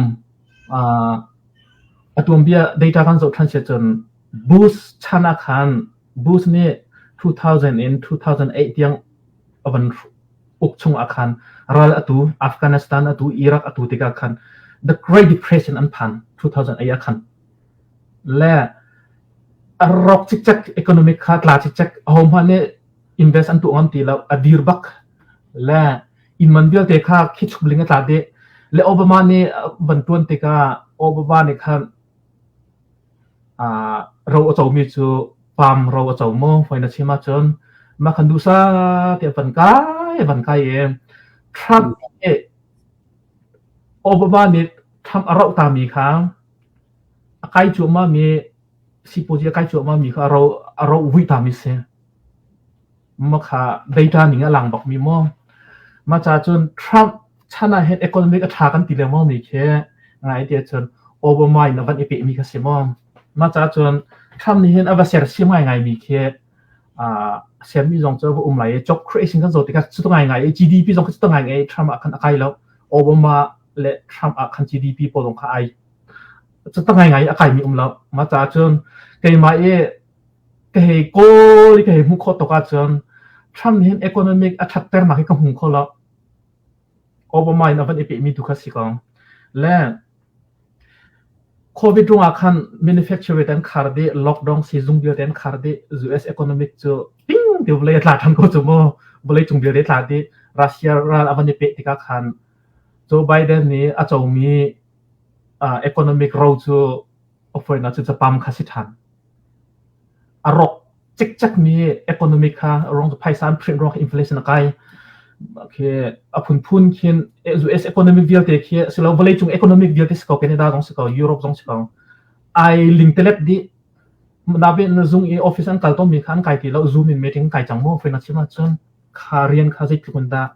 a tuanbia data kan zoh ṭhan si cun Bush chan ah khan Bush nih 2000 in 2008 tiang a van uk chung ah khan ral atu Afghanistan atu Iraq atu tikah khan the Great Depression an phan 2008 ah khan le a rawk cikcek economic kha tla cikcek ahohmah nih invest an tuah ngam ti lo a dir bak le inn man vialte kha khi chumling a tla dih le Obama nih van tuan tikah Obama nih khan ro a comi cu pam ro a co maw hoi na chim ahcun mah khan duhsah tiah van kai van kai i Trump nih Obama nih Trump a roh tami kha a kai cuahmah mi sipuazi a kai cuahmah mi kha a ro a roh vui tami si. Mah kha data ning a lang bak mi maw. Mah ca cun Trump chan ah hin economic a ṭha kan ti lengmang mi khi ngai ti ahcun Obama in a van i peh mi kha si maw. Mah ca cun Trump nih hin a va sersiam ngaingai mi khi sermi zong cu a va um lai i job creation kan zoh tikah cu ngaingai i GDP zong cu ngaingai i Trump ah khan a kai lo. Obama le Trump ah khan GDP pawl zong kha ai cu ngaingai i a kaimi um lo. Mah ca cun keimah i ka hei kawl i ka hei hmuh khawh tuk ahcun Trump nih hin economic a ṭhatternak hi ka hmu kho lo. Obama in a van i pehmi tu kha si ko. Le COVID ruangah khan manufacturing an khar dih, lockdown sizung vialte an khar dih, US economic cu ting ti vawlei a tla ṭhan ko cu mu. Vawlei cung vialte tla dih. Russia ral a van i peh tikah khan Joe Biden nih a comi economic ro cu a fawinak cu capam kha si ṭhan. A rawk cikcekmi economic kha rong phaisa an print ruang inflation a kai. Khi a phunphun khin US economic vialte khi silo vawleicung economic vialte si ko Canada zong si ko Europe zong si ko ai lingtelet dih. Nabe na zung i office an kal tawnmi kha an kai ti lo. Zoom in meeting kai cang mu. Fawinak chim ahcun kha rian kha zeitluk in dah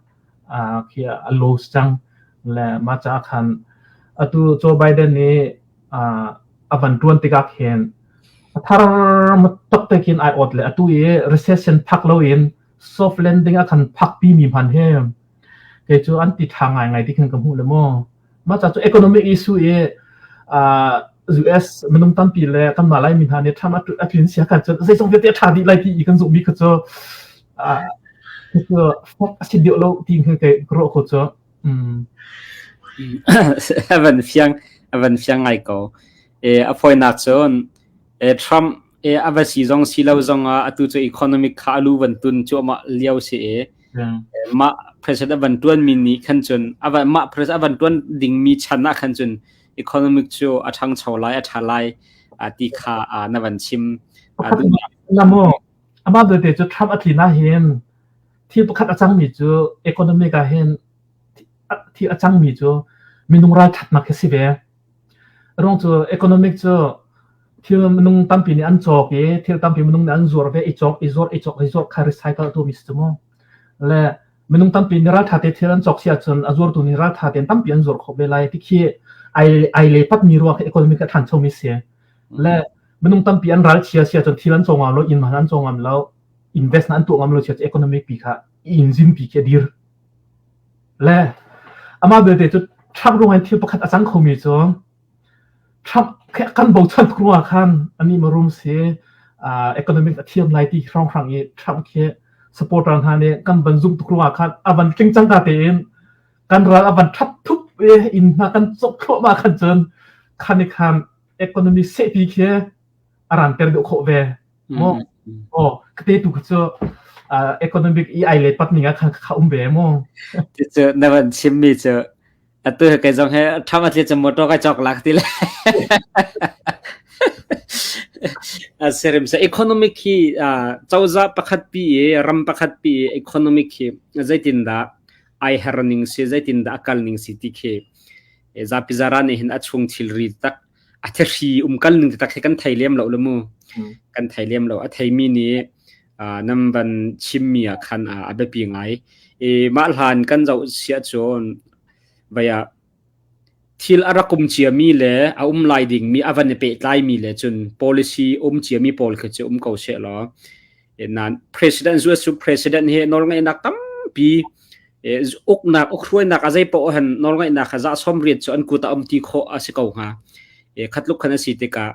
khi a los cang le mah caah khan atu Joe Biden nih a van ṭuan tikah khin a thar tuk te khin ai awt le atu i recession phak loin soft landing a kan phakpi mi hman hi kei cu an ti ṭha ngaingai ti khin ka hmuh le mu. Mah ca cu economic issue i US minung tampi le kanmah Laimi hna nih Trump a tlin sia khan cun zeizong vialte a ṭha dih lai ti i kan zumhmi kha cu cu fact a si deuh lo ti khin kei ka ruah ko cu. A van fiang a van fiang ngai ko. A fawinak cun Trump a va si zong si lo zong ah atu cu economic kha a lu van tun cuahmah lio si i mah president a van ṭuanmi nih khan cun mah president a van ṭuan dingmi chan ah khan cun economic cu a ṭhangcho lai a ṭha lai ti kha na van chim. Amah belte cu Trump a tlin ahhin thil pakhat a cangmi cu economic ah hin thil a cangmi cu minung ralṭhatnak hi si ve. Ruang cu economic cu thil minung tampi nih an cawk i thil tampi minung nih an zuar ve i cawk i zuarh i cawk i zuarh kha recycle a tuahmi si cu mu. Le minung tampi nih ralṭha te thil an cawk si ahcun a zuartu nih ralṭha tein tampi an zuar khawh ve lai ti khi ai ai le patmi ruang khi economic a ṭhanchomi si. Le minung tampi an ralchia si ahcun thil an caw ngam lo, inn hmanh an caw ngam lo, invest an tuah ngam lo si ahcun economic pi kha engine pi khi a dir. Le amah belte cu Trump ruangah thil pakhat a cang khomi cu Trump kan bochan tuk ruangah khan anih marum si economic a thiam lai ti hrawnghrang i Trump khi supporter hna nih kan van zumh tuk ruangah khan a van tling cangka tein kan ral a van ṭhat thup i inn hna kan cawk thluahmah khan cun khan i khan economy sehpi khi a ranter deuh khawh ve. Maw aw ka te tu kha cu economic i ai le pat ning ah khan kha um ve mu. Cu na van chimmi cu atu he kei zong he Trump a tli cu motor kai cawk lak ti le. Serim sa economic hi cozah pakhat pi i ram pakhat pi i economic hi zeitin dah ai her ning si zeitin dah a kal ning si ti khi zapi zara nih hin a chung thilri tak a thihri umkal ning taktak hi kan thei lem lo le mu. Kan thei lem lo. A theimi nih nam van chimmi ah khan a biapi ngai. I mah hlan kan zoh siah cun vaya thil a rak um ciami le a um lai dingmi a van i pehtlaimi le cun policy um ciami pawl khi cu um ko seh law nan president US cu president hi nawlngeihnak tampi uknak ukhruainak a zei paoh han nawlngeihnak kha za som riat cu an kut ah um ti khawh a si ko hnga. Khatluk khan a si tikah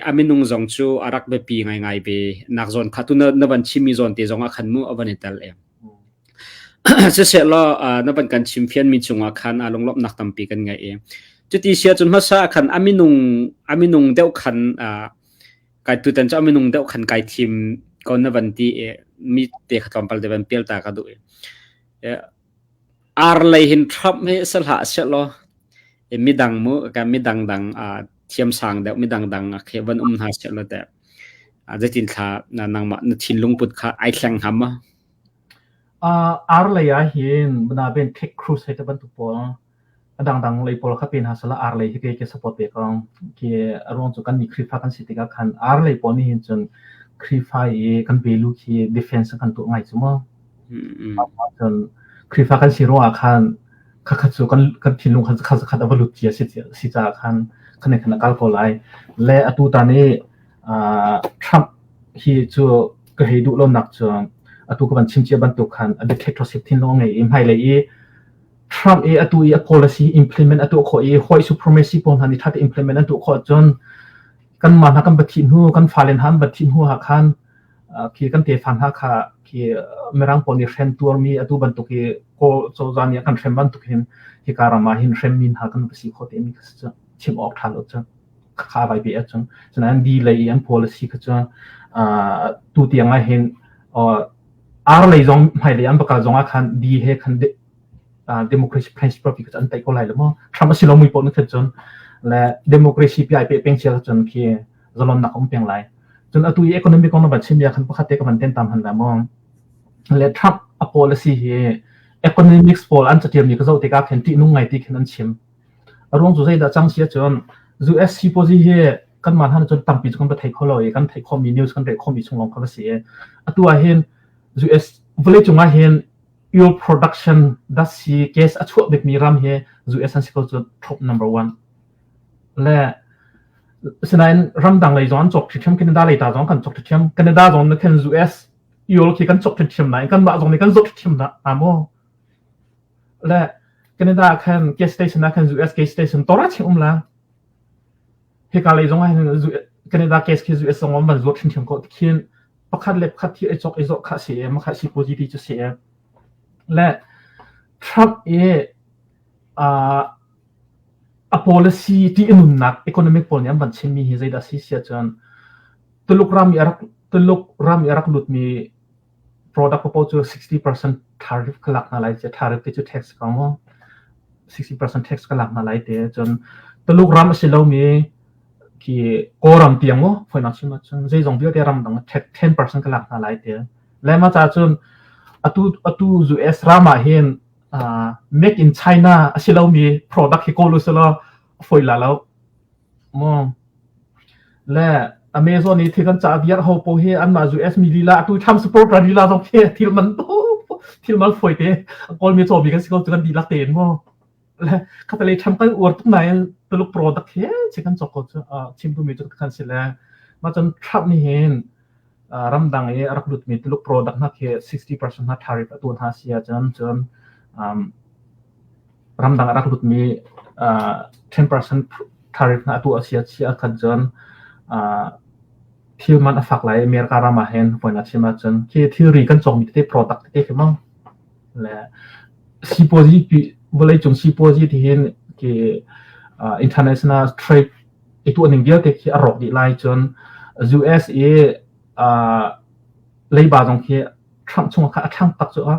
a minung zong cu a rak biapi ngaingai ve nak zawn kha tu na van chimmi zawn te zong ah khan mu a van i tel em. Siseh law na van kan chim fianmi cungah khan a lunglawmhnak tampi kan ngei i cuti sia cun hmasa khan a minung a minung deuh khan kai tutan cu a minung deuh khan kai thim ko na van ti i mi te kha tlawmpal te van pial ta ka duh i ar lei hin Trump hi sa hlah seh law midang mu ka midang dang thiam sang deuh midang dang khi van um hna seh law teh zeitin thla nangmah na thinlung put kha ai thleng hnga ma? Ar lei ah hin ben Ted Cruz hei te bantuk pawl A dangdang lei pawl kha pe hna sehla ar lei hi kei ka support ve ko. Khi a ruang cu kannih Khrihfa kan si tikah khan ar lei pawl nih hin cun Khrihfa i kan value khi defense kan tuah ngai cu mu. Cun Khrihfa kan si ruangah khan khakhat cu kan kan thinlung khan khat khat a va lut cia si si caah khan khan khan a kal ko lai. Le atu tan i Trump hi cu ka hei duh lonak cu atu ka van chim cia bantuk khan a dictatorship thinlung a ngei i hmailei i Trump i atu i a policy implement a tuah khawh i white supremacy pawl hna nih ṭha tein implement an tuah khawh ahcun kanmah hna kan va thih hnu kan fale hna an va thih hnu ah khan khi kan tefa hna kha khi Mirang pawl nih hrem tuarmi atu bantuk i Kawl cozah nih a kan hrem bantuk hin hika ram ah hin hremmi hna kan va si khawh te mi kha si cu chim awk ṭha lo cu kha vai pe ahcun cunain di lei i an policy kha cu tu tiang ah hin ar lei zong hmailei an va kal zong ah khan di he khan democracy principle ti kha an tai ko lai lo maw Trump a si lo mui pawl na khat cun le democracy pi ai pe peng sia cun khi zalonnak um peng lai cun atu i economic kong na van chim ya khan pakhat te ka van ten tam han la maw le Trump a policy hi economics pawl an catiam mi ka zoh tikah khin ṭihnung ngai ti khin an chim a ruang cu zeidah cang sia cun US sipuazi hi Kanmah hna cun tampi cu kan va thei kho lo i kan theih khawhmi news kan rel khawhmi chung lawng kha va si i atu ah hin US vawleicung ah hin oil production datsi gas a chuah bikmi ram hi US an si ko cu top number one. Le sinain ramdang lei zong an cawk ṭhiṭhiam Canada lei ta zong kan cawk ṭhiṭhiam Canada zong na khin US oil khi kan cawk ṭhiṭhiam nain kanmah zong nih kan zawt ṭhiṭhiam hna maw? Le Canada ah khan gas station ah khan US gas station tor ching um la. Hika lei zong ah hin Canada gas khi US zong an van zuat ṭhiamṭhiam ko tikhin pakhat le pakhat hi i cawk i zawh kha si i makha si ti cu si i le Trump i a policy ti i nunnak economic pawl nih an van chimmi hi zeidah si si ahcun Tuluk ram i a rak Tuluk ram i a rak lutmi product paoh cu 60% tariff ka lak hna lai ti tariff ti cu tax ko mu 60% tax ka lak hna lai ti cun Tuluk ram a si lomi khi Kawlram tiang mu foinak chim ahcun zeizong vialte ramdang 10% ka lak hna lai ti le mah caah cun atu atu US ram ah hin make in China a si lomi product hi kawl usulaw a foi la lo mu Le Amazon i thil kan cah viar ho po hi anmah US mi lila atu Trump supporter lila zong khi thil man thil man foi te Kawlmi cawmi kan si ko cu kan dihlak tein mu. Le khatalei Trump kan uar tuk nain Tuluk product he chi kan cawk ko cu chim duhmi cu kan si le mah cun Trump nih hin ramdang i a rak lutmi Tuluk product hna khi 60% hna tariff a tuah hna si ahcun cun ramdang a rak lutmi 10% tariff hna a tuah a si a khan cun thil man a fak lai America ram ah hin voin a chim ahcun khi thilri kan cawkmi tete product tete khi mang le sipuazi pi vawleicung sipuazi ti hin khi international trade i tuah ning vialte khi a rawk dih lai cun US i leiba zong khi Trump chung kha a thlang tak cu a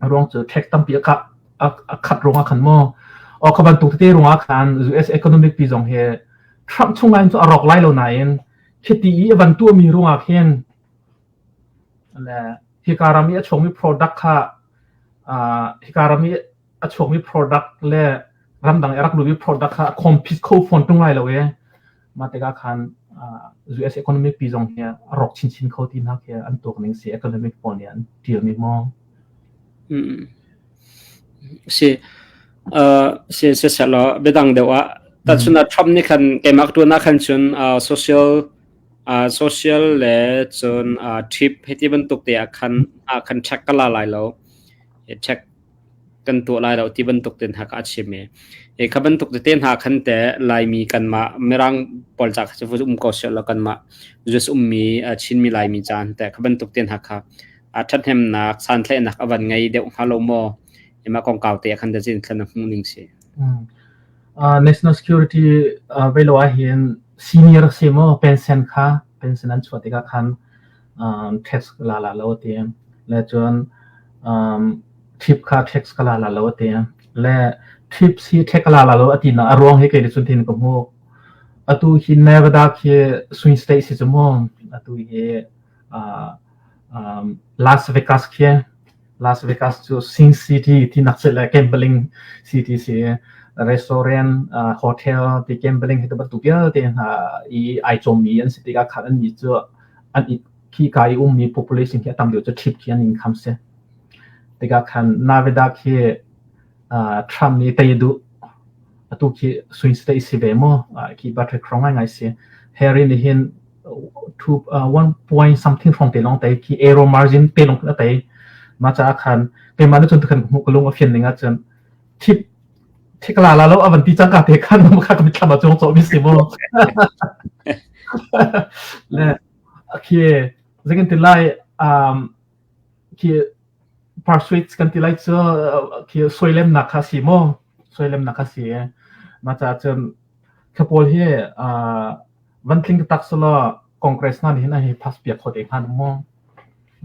ruang cu tax tampi a kah a khat ruangah khan maw aw kha bantuk tete ruangah khan US economic pi zong hi Trump chung in cu a rawk lai lo nain khiti i a van tuahmi ruangah khin le hika ram i a chuakmi product kha hika ram i a chuakmi product le ramdang i a rak lutmi product kha compete kho fawn ṭung lai lo e mah tikah khan US economic pi zong hi a rawk chinchin kho ti hna khi an tuak ning si economic pawl nih an ṭialmi maw Si si si selaw biadang deuh ah tachun ah Trump nih khan keimah ka ṭuan ah khan cun social social le cun tip hiti bantuk te ah khan ah khan check ka la lai lo check kan tuah lai lo ti bantuk ten hna kha a chim i e kha bantuk tete hna khan te Laimi kanmah Mirang pawl ca kha cu um ko seh law kanmah US ummi Chinmi Laimi ca te kha bantuk te hna kha a ṭhathnemnak santlaihnak a van ngei deuh hnga lo maw ima kongkau te khan da zin thlan a hmuh ning si. National security velo ah hin senior si mo pension kha pension an chuah tikah khan tax la la lo ti le cun tip kha tax ka la la lo ti le tips hi tax la la lo ati na a ruang hi kei cun tin ka hmu atu hi Nevada khi swing state si chu mu atu hi Las Vegas khi Las Vegas cu Sin City ti nak si le gambling city si restaurant hotel ti gambling hi bantuk vialte hna i ai cawmmi an si tikah khan an nih cu an i khi ka i ummi population khi a tam deuh cu tip khi an income si. Tikah khan Nevada khi Trump nih tei a duh. Atu khi swing state si ve maw? Khi battery krong ngaingai si. Harry nih hin two one point something hrawng te lawng tei khi arrow margin te lawng a tei. Mah caah khan keimah na cun khan hmuh ka lung a fian ning ahcun thip thik la la lo a van ti cangka te khan kha ka mitthlam ah cung cawh mi si mu. Le khi zeikan ti lai um khi persuade kan ti lai cu khi soilemnak kha si mu soilemnak kha si mah caah cun kha pawl hi van tling taktak selaw Congress hna nih hin an hi pass piak kho te hnga maw?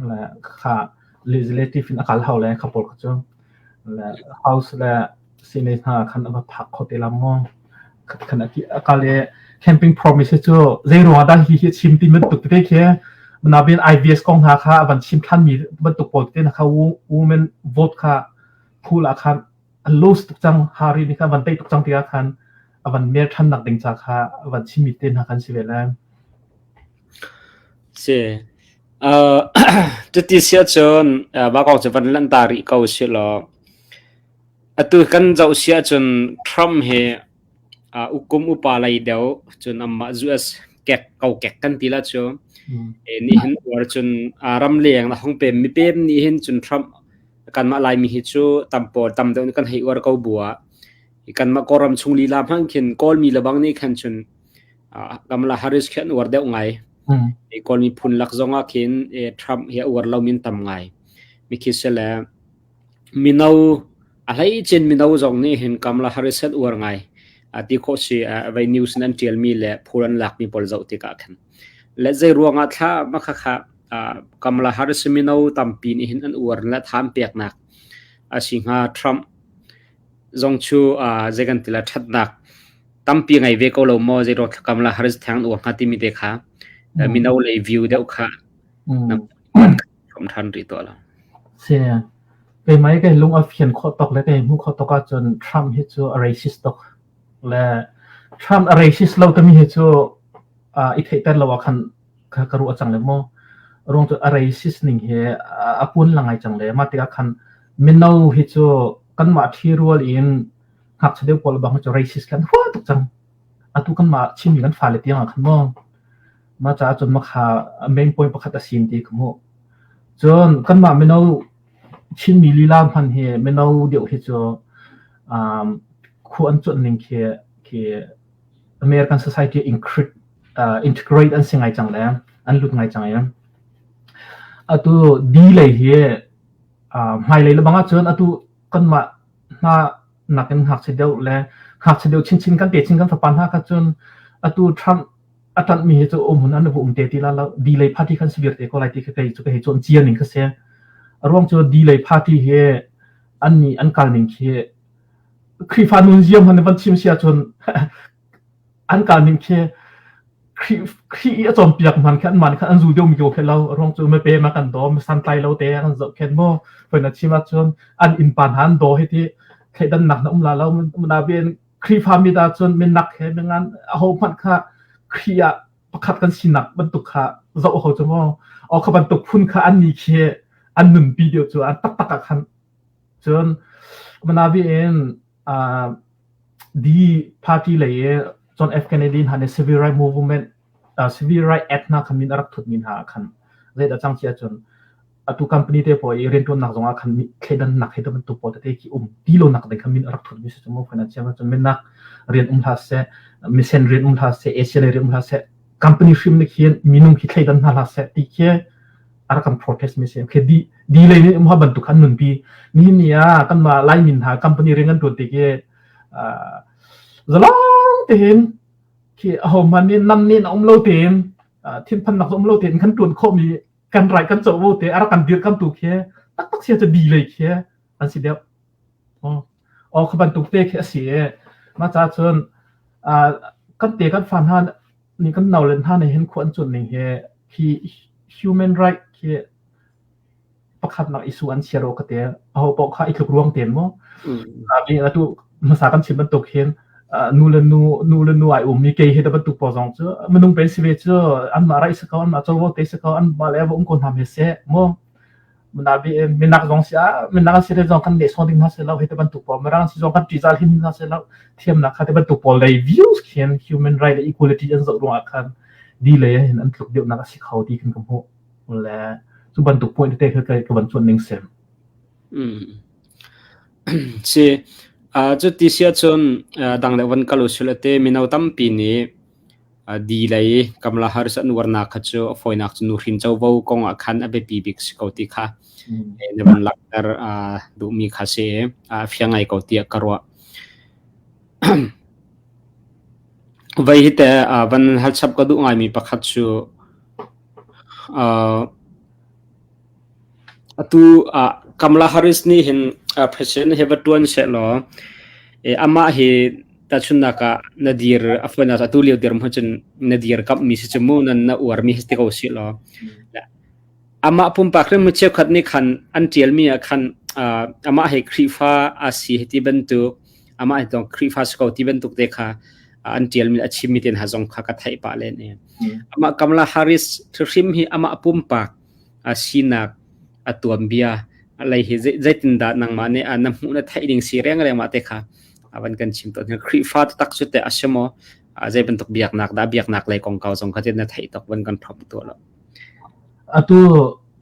Le kha legislative in a kal hau le kha pawl kha cu le House le Senate hna khan a va phak kho te la maw? Khan a kal i camping promise cu zei ruangah dah hi hi chim ti bantuk tete khi nabin IVS kong hna kha a van chim than mi bantuk pawl tete kha women vote kha phul ah khan a lose tuk cang Harry nih khan van tei tuk cang tikah khan. a van mer ṭhannak ding ca kha a van chimmi te hna kan si ve lai. Si. Cuti si ahcun mah kong cu van lanh ta rih ko si law atu kan zoh si ahcun Trump hi kum upa lei deuh cun amah US kek kokek kan ti la cu nihin uar cun ramleng na hong pem mipem nih hin cun Trump kanmah Laimi hi cu tam pawl tam deuh nih kan hei uar ko bu ah kanmah Kawlram chung lila hmanh khin Kawlmi lebang nih khan cun Kamala Harris khi an uar deuh ngai. Kawl miphun lak zong ah khin Trump hi a uar lo min tam ngai. Mi khi si le mino a hleicin mino zong nih hin Kamala Harris an uar ngai. Ti khawh si vei news in an ṭialmi le phur an lakmi pawl zoh tikah khan. Le zei ruangah thla ma kha kha Kamala Harris mino tampi nih hin an uar le tham peknak a si hnga Trump zong cu zei kan ti la ṭhatnak tampi ngei ve ko lo maw zei ro Kamala Harris thang an uar hnga timi te kha mino lei view deuh kha na hrom ṭhan rih tuah lo. Si. Keimah i kai lung a fian khawh tuk le kai hmuh khawh tuk ahcun Trump hi cu a racist tuk. Le Trump a racist lo timi hi cu i theihter lo ah khan ka ruah cang le maw. Ruang cu a racist ning hi a pun la ngai cang le mah tikah khan mino hi cu kanmah ṭhirual in ngakchia deuh pawl bang hi cu racist kan hua tuk cang. Atu kanmah Chinmi kan fale tiang ah khan maw mah caah cun makha main point pakhat a si ti ka hmuh. Cun kanmah mino Chinmi lila hman hi mino deuh hi cu um, khua an cuanh ning khi khi American society incre- integrate an si ngai cang le an lut ngai cang i atu D lei hi hmailei le bang ahcun atu kanmah hna nakin ngakchia deuh le ngakchia deuh chinchin kan te chin kan fapa hna kha cun atu Trump a ṭanhmi hi cu um an va um te ti la lo D lei party khan si vir te ko lai ti kha kei cu ka hei cawn cia ning kha si. A ruang cu D lei party hi an nih an kal ning khi Khrihfa nunzia hmanh van chim si ahcun an kal ning khi Khrih i a cawnpiak hman khi anmah nih khan an zul deuhmi ko khi lo. A ruang cu mipe ma kan daw, santlai lo te an zohkhenh mu. Hoi na chim ahcun an innpa hna an daw hi ti thleidannak na um la lo. Nain Khrihfa mi dah cun minak he mingan aho hmanh kha Khrih ah pakhat kan sinak bantuk kha zoh ho cu maw. Aw kha bantuk phun kha an ni khi an nunpi deuh cu an taktak ah khan cun manabi in D party lei i John F Kennedy hna nih civil right movement civil right act hna khan min a rak thutmi hna ah khan zeidah cang ti ahcun atu company te pawl i rianṭuannak zong ah khan thleidannak he bantuk pawl tete khi um ti lonak ding khan min a rak thutmi si cu mu financial cun minak rian um hlah seh misen rian um hlah seh Asia lei rian um hlah seh company hrim nih khin minung khi thleidan hna hlah seh ti khi a rak kan protest mi si khi di di lei nih um ha bantuk khan nunpi nihin ni ah kanmah Laimi hna company rian kan ṭuan tik i zalong tein khi ahohmanh nih nam nih na um lo tein thinphannak um lo tein kan ṭuan khawhmi kan rai kan covo te a rak kan dirkamtu khi taktak sia cu di lei khi an si deuh. Aw kha bantuk te khi a si i mah caah cun kan te kan fa hna nih kan nau le hna nih hin khua an cuanh ning hi hi human right khi pakhatnak issue an chia ro ka te aho paoh kha i tluk ruang ten mu. Atu hmasa kan chim bantuk hin nu le nu nu le nu ai ummi kei he da bantuk pawl zong cu minung pen si ve cu anmah rai si ko anmah covo te si ko anmah le va um ko hna me seh mu nabi minak zong si ah minak si le zong kan ne so ding hna se lo hi te bantuk pawl mirang si zong kan ṭihzal hin hna se lo thiamnak kha te bantuk pawl lei views khin human right le equality an zoh ruangah khan di lei hin an tluk deuhnak a si kho ti khin ka hmuh le cu bantuk point te kha ka van cuan ning sem. Si, cu ti si ahcun dang le van kal usila te mino tampi nih di lei Kamala Harris an uarnak kha cu a fawinak cu nuhrin covo kong ah khan a biapi bik si ko ti kha na van langhter duhmi kha si i a fiang ngai ko tiah ka ruah. Vei hi teh van hal chap ka duh ngaimi pakhat cu Atu ah Kamala Harris nih hin president hi va ṭuan sehlaw amah hi tahchunhnak ah na dir a fawinak atu lio dirhmun cun na dirkamhmi si cu mu nan na uarmi hi si ko sihlaw amah pumpak hrim cheukhat nih khan an ṭialmi ah khan amah hi Khrihfa a si hiti bantuk. Amah hi tong Khrihfa si ko ti bantuk te kha an ṭialmi a chimmi te hna zong kha ka theih pah len i. Amah Kamala Harris hrim hi amah pumpak a sinak a tuanbia lei hi zeitindah nangmah nih na hmuh na theih ding si reng reng mah te kha van kan chim tawn. Khrihfa taktak cu teh a si maw? Zei bantuk biaknak dah biaknak lei kongkau zong kha na theih tok van kan phomh tuah lo. Atu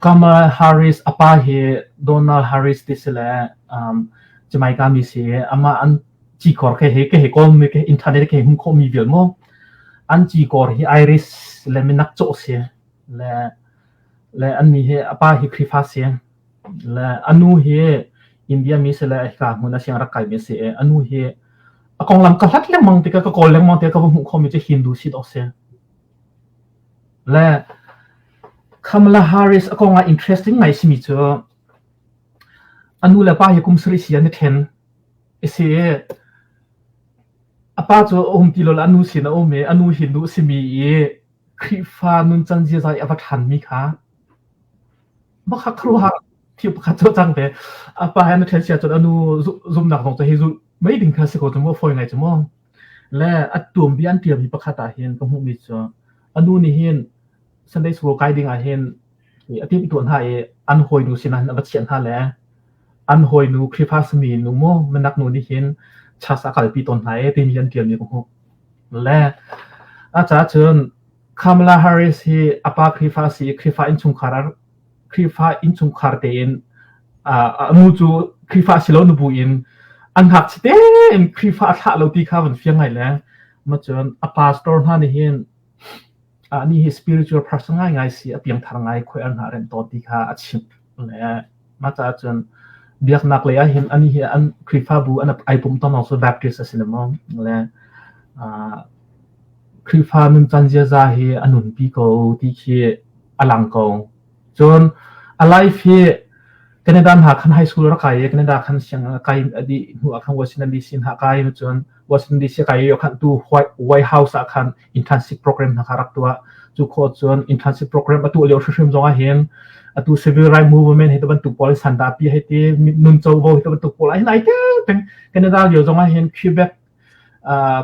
Kamala Harris a pa hi Donald Harris ti si le um, Jamaica mi si amah an cikor ke he ke he kawl mi ke internet ke hmu kho mi vial mo an cikor hi Irish le minak cawh si le le an mi hi a pa hi Khrihfa si le a nu hi India mi si le hika hmun a siang rak kai mi si i a nu hi a konglam ka hlat lengmang tikah ka kawl lengmang tikah ka va hmuh khomi cu Hindu si dawh si. Le Kamala Harris a kong ah interesting ngai simi cu a nu le pa hi kum sarih si an i ṭhen i si i a pa cu a um ti lo le a nu sin a um i a nu Hindu a simi i Khrihfa nuncan ziaza i a va ṭhanmi kha Bakha khuaruahhar thil pakhat cu a cang ve. A pa he na ṭhen si ahcun a nu zumnak zong cu hei zulh mei ding kha si ko cu mu, a fawi ngai cu mu. Le a tuanbia an ṭialmi pakhat ah hin ka hmuhmi cu a nu nih hin Sunday school kai ding ah hin a timhtuah hna i an hawinu sinah hin a va chiah hna le an hawinu Khrihfa simi nu mu minak nu nih hin church a kalpi tawn hna e timi an ṭialmi ka hmuh. Le a caah cun Kamala Harris hi a pa Khrihfa a si i Khrihfa innchungkhar ah Khrihfa innchungkhar tein a nu cu Khrihfa a si lo nubu in an ngakchia tein Khrihfa a thlah lo ti kha van fiang ngai le ma cun a pastor hna nih hin anih hi spiritual person ngaingai si a piangthar ngai khoi an hna rem tawn ti kha a chimh le mah caah cun biaknak lei ah hin anih hi an Khrihfabu an ai pum tawn cu Baptist a si le maw le Khrihfa nuncan ziaza hi a nunpi ko ti khi a lang ko. Cun a life hi Canada hna khan high school rak kai i Canada khan siang kai a dih hnu ah khan Washington DC hna kai cun Washington DC kai i khan tu White House ah khan internship program hna kha rak tuah. Cu khawh cun internship program a tuah lio hrimhrim zong ah hin atu civil right movement hi bantuk pawl sandah pi hei ti nun covo hi bantuk pawl ah hin ai tel peng Canada lio zong ah hin Quebec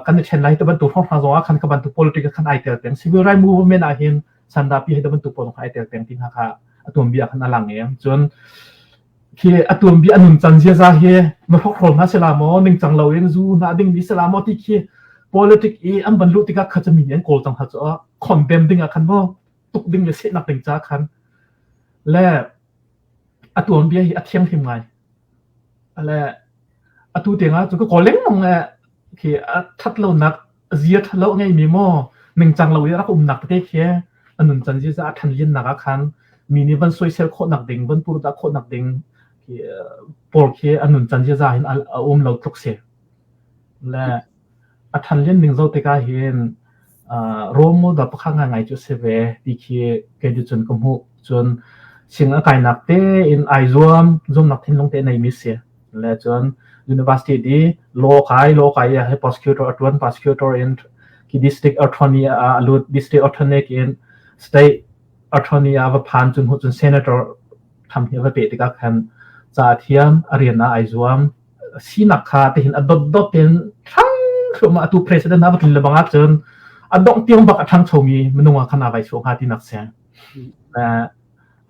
kan i ṭhen lai ti bantuk hrawnghrang zong ah khan ka bantuk politics khan ai tel peng. Civil right movement ah hin sandapi he bantuk pawl ai tel peng ti hna kha a tuanbia khan a lang i cun khi a tuanbia a nuncan ziaza hi na hrokhrawl hna sila maw ningcang loin zu hna ding mi sila maw ti khi politic i an van luh tikah kha mi nih an kawl cang hna cu condemn ding ah khan maw tuk ding le sehnak ding ca khan le a tuanbia hi a thianghlim ngai le Atu tiangah cu ka kawl lengmang le khi a ṭhat lonak zia ṭhat lo a ngeimi maw ningcang lo i a rak umnak tete khi a nuncan ziaza a ṭhanliannak ah khan mi nih van soisel khawhnak ding van purdah khawhnak ding khi pawl khi a nuncan ziaza hin a um lo tluk si. Le a ṭhanlian ning zoh tikah hin role model pakhat ngaingai cu a si ve ti khi kei nih cun ka hmuh. Cun sing a kainak tein ai zuam, zuamnak thinlung te a neimi si. Le cun university di law kai, law kai i hi prosecutor a ṭuan, prosecutor in khi district attorney ah a lut, district attorney in state attorney ah va phan, cun hnu cun senator tham hi a va peh tikah khan ca a thiam, a rian ah ai zuam. Sinak kha tihin a dotdot in ṭhang thluahmah atu president ah va tlin le bang ahcun a dongh tiang bak a ṭhangchomi minung ah khan aa vai chuah hnga tinak si.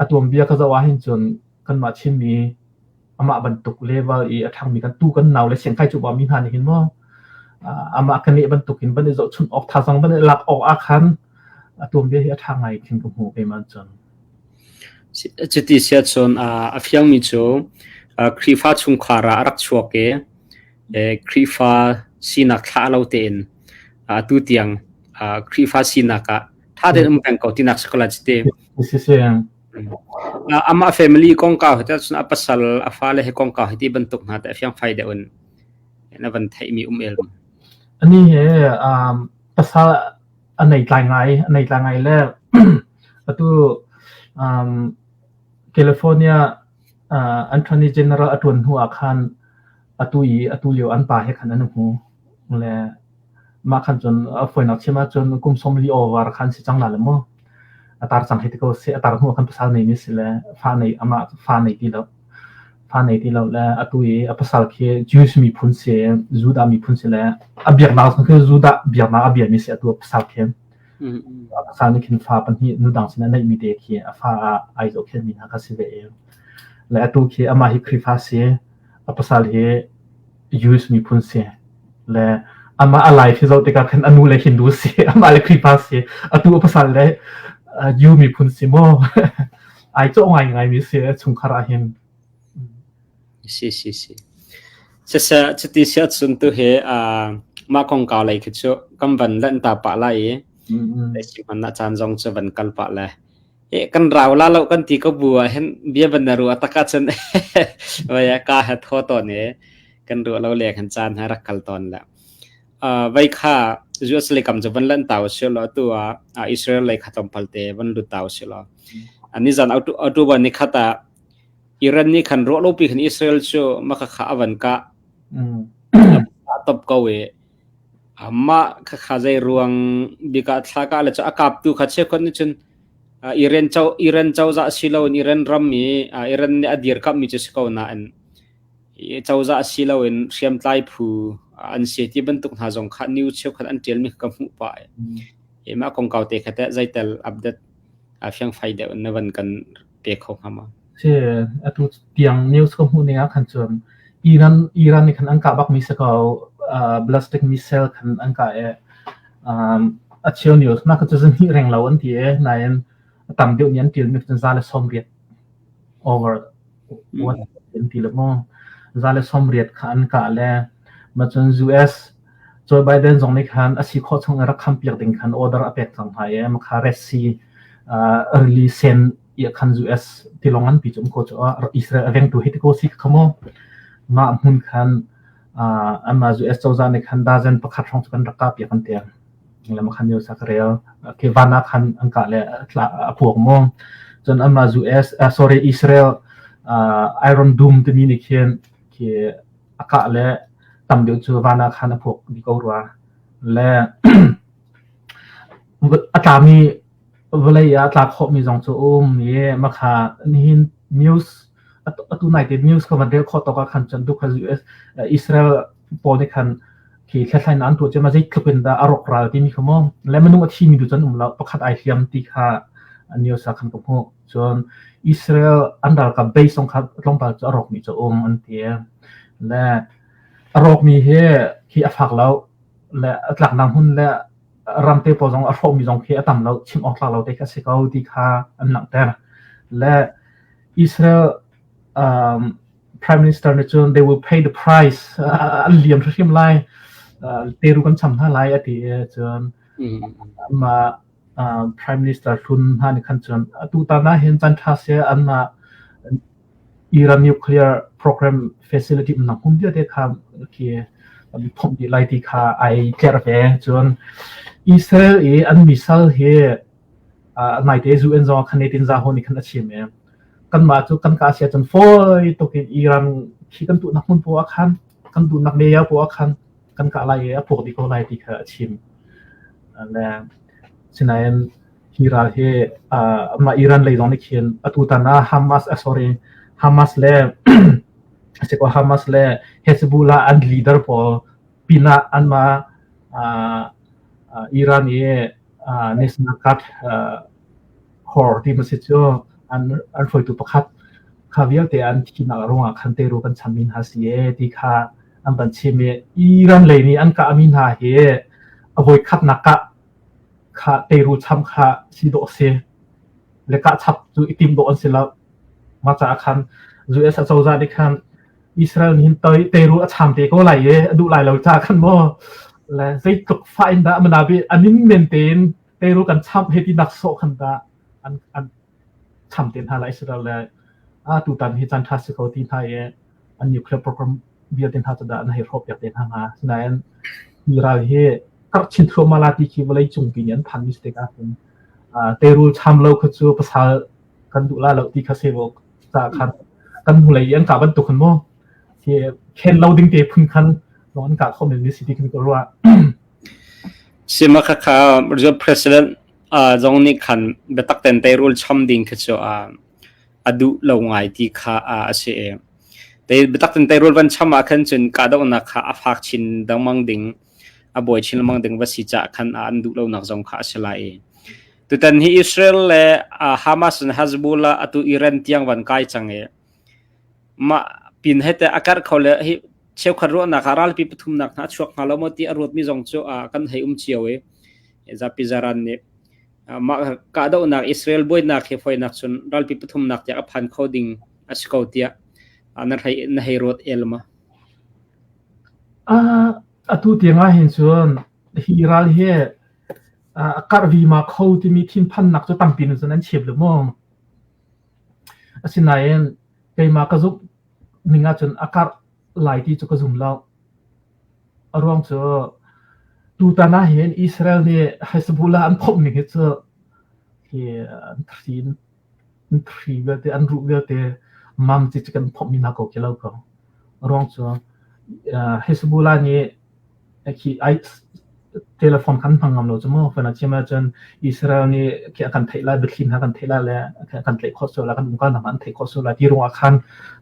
A tuanbia ka zoh ahhin cun kanmah Chinmi amah bantuk level i a ṭhangmi kan tu kan nau le siangkai cu mi hna nih hin maw amah kan nih bantuk in van i zohchunh awk thazang van i lak awk ah khan a tuanbia hi a ṭha ngai khin ka hmuh keimah cun. Cuti si ahcun a fiangmi cu Khrihfa chungkhar ah a rak chuak i Khrihfa sinak thlah lo tein atu tiang Khrihfa sinak ah ṭha tein um peng ko tinak si ko lai cuti. Amah family kongkau hi cun a pasal a fale he kongkau hi ti bantuk hna te a fiangfai deuh in na van theihmi um el. Ani he pasal a nei tlai ngai, a nei tlai ngai le atu um, California uh, Attorney General a ṭuan hnu ah khan atu i atu lio an pa he khan an hmu. Le mah khan cun a fawinak chim ahcun kum 40 over khan si cang la le mu. A tar cang hei ti ko si, a tar hnu ah khan pasal nei mi si le fa nei amah fa nei ti lo. Fa nei ti lo le atu i a pasal khi Jewish miphun si, Judah miphun si le a biaknak zong khi Judah biaknak a biami si atu a pasal khi. A pasal nih khin fa pahnih nu dang sin a neihmi te khi a fa ah ai zohkhenhmi hna kha si ve i. Le atu khi amah hi Khrihfa si, a pasal hi Jewish miphun si. Le amah a life hi zoh tikah khan a nu le Hindu si, amah le Khrihfa si, atu a pasal le Jew miphun si maw? Ai cawh ngaingaimi si chungkhar ah hin. Si si si. Siseh cuti si ahcun tu hi mah kongkau lei khi cu kan van lanh ta pah lai i si hman ah caan zong cu van kal pah le kan rau la lo kan ti ko bu ah hin bia van na ruah tak ahcun vai ka he thaw tawn i kan ruah lo le kan caan he rak kal tawn le vai kha US lei kam cu van lanh ta usih law atu ah Israel lei kha tlawmpal te van lut ta usih law nizan October ni khat ah Iran nih khan ruah lopi khan Israel cu maka kha a van kah a top ko i mah khakha zei ruang bik ah thla kah le cu a kaptu kha cheukhat nih cun Iran co Iran cozah si loin Iran ram i Iran nih a dirkamhmi cu si ko nain cozah si loin hriamtlai phu an si ti bantuk hna zong kha news cheukhat an ṭialmi kha ka hmuh pah i mah kongkau te kha teh zeitel update fiangfai deuh na van kan pe kho hnga ma? Si, atu tiang news ka hmuh ning ah khan cun Iran Iran nih khan an kah bak mi si ko ballistic missile khan an kah i a cheu news nak cu zahnih reng lo an ti i nain a tam deuh nih an ṭial mi cun 180 over one an ti le maw 180 kha an kah le ma cun US Joe Biden zong nih khan a si khawh chung in rak khampiak ding khan order a pek cang hna i makha Red Sea rili sen i khan US tilawng nganpi cu um ko cu Israel a vengtu hi ti ko si kha mu mah hmun khan anmah US cozah nih khan dozen pakhat hrawng cu kan rak kah piak an ti le makhan news ah ka rel ke van ah khan an kah le a puak mu cun anmah US sorry Israel Iron Dome timi nih khin khi a kah le tam deuh cu van ah khan a puak dih ko rua le a tlami vawlei ah a tla khawhmi zong cu a um i makha nihin news atu nai te news ka van rel khawh tawk ah khan cun dukha US Israel pawl nih khan khi hlathlainak an tuah cu ma zeitluk in dah a rawkral timi kha mu le minung a thimi tu cun um lo pakhat ai hliam ti kha news ah khan ka hmuh. Cun Israel an ralkap base zong kha tlawmpal cu a rawkmi cu a um an ti. Le a rawkmi hi hi a fak lo. Le a tlaknak hmun le ram te pawl zong a hrawhmi zong khi a tam lo, chim awk tlak lo te khi a si ko ti kha an langhter. Le Israel um, Prime Minister nih cun they will pay the price an liam hrimhrim lai teru kan cham hna lai a ti i cun mah Prime Minister hlun hna nih khan cun atutan ah hin caan ṭha seh anmah Iran nuclear program facility umnak hmun vialte kha khi phomh dih lai ti kha ai tlerh ve. Cun Israel i an missile hi naite UN zong ah khan Netanyahu nih khan a chim i kanmah cu kan kah si ahcun fawi tuk in Iran khi kan tuhnak hmun poah ah khan kan duhnak meya poah ah khan kan kah lai i a puak dih ko lai ti kha a chim. Le sinain hi ral hi amah Iran lei zong nih khin atutan ah Hamas sorry Hamas le asiko Hamas le Hezbollah an leader pawl pinah anmah Iran i National Guard Corps ti si cu an an hruaitu pakhat kha vialte an thinak ruangah khan teru kan cham mi hna si e ti kha an van chim i Iran lei nih an kahmi hna hi a voikhatnak kah kha teru cham kha si dawh si le kah chap cu i tim dawh an si lo. Mah caah khan US acozah nih khan Israel nih hin teru a cham te ko lai i a duh lai lo caah khan maw le zeitluk fah in dah manabi a min men tein teru kan cham he ti nak sawh khan dah an an cham te hna lai Israel le a tutan hi caan ṭha si ko ti hna i an nuclear program vialte hna cu dah an hei hrawhpiak te hna hnga. Asinain hi ral hi karh chin thluahmah la ti khi vawlei cungpi nih an phanmi si tikah cun teirul cham lo kha cu pasal kan duh la lo ti kha se caah khan kan hnulei i an kah bantuk khan mu khi khen lo ding te phun khan lawng an kah khawh men mi si ti khin ka ruah. Sima kha kha President zong nih khan biatak ten teirul cham ding khi cu a duh lo ngai ti kha a si. Te biatak ten teirul van cham ah khan cun kahdohnak kha a fak chin dengmang ding a buai chin lengmang ding va si caah khan an duh lonak zong kha a si lai i tutan hi Israel le Hamas and Hezbollah atu Iran tiang van kai cang i mah pin he te a karh kho le hi cheukhat ruahnak ah ralpi pathumnak hna a chuak hnga lo maw ti a ruatmi zong cu kan hei um cio i zapi zaran nih mah kahdohnak Israel buainak hi foinak cun ralpi pathumnak tiang a phan kho ding a si ko tiah na hei na hei ruat el ma? Atu tiang ah hin cun hi ral hi a karh vima kho timi thinphannak cu tampi in cun an chim lo mu. Asinain keimah ka zumh ning ahcun a karh lai ti cu ka zum lo. A ruang cu tutan ah hin Israel nih Hezbollah an phomh ning hi cu hi an thri an thri vialte an ruh vialte mam ci kan phomh mi hna ko khi lo ko. A ruang cu Hezbollah nih khi ai telephone kan hmang ngam lo cu mu. Fan a chim ahcun Israel nih khi a kan theih lai, biathli hna kan theih lai le a kan tlaih khawh sual lai, kan umkal hna an theih khawh sual lai ti ruangah khan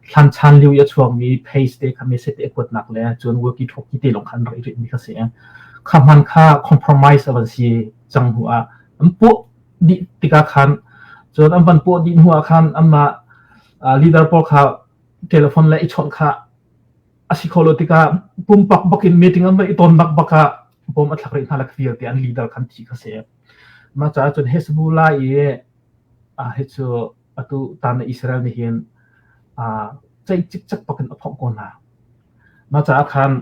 hlan chan lio i a chuakmi page te kha message te a kuatnak le cun walkie talkie te lawng kha an rak i rihmi kha si. Kha hman kha compromise a van si cang hnu ah an puah dih tikah khan cun an van puah dih hnu ah khan anmah leader pawl kha telephone le i chawnh kha a si kho lo tikah pumpak bakin meeting an va i ton bak bak ah bom a thlak rih hna le vialte an leader khan thi kha si. Mah caah cun Hezbollah i hi cu atu tan Israel nih hin ceih cikcek bakin a phomh ko hna. Mah caah khan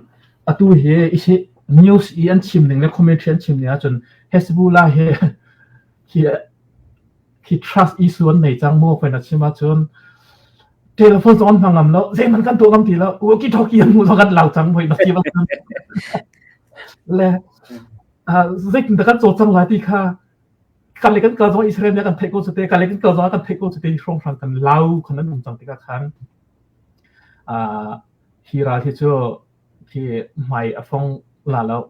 atu hi news i an chim ning le commentary an chim ning ahcun Hezbollah hi hi hi trust issue an nei cang maw kwen a chim ahcun telephone zong an hmang ngam lo zeihmanh kan tuah ngam ti lo walkie talkie an hmuh zong kan lau cang hoi na ti le zeitin dah kan caw cang lai ti kha kan le kan kal zong Israel nih kan theih ko cu te kan le kan kal zong kan theih ko cu te hrawng hrang kan lau khan an um cang tikah khan hi ral hi cu khi hmai a fong la lo.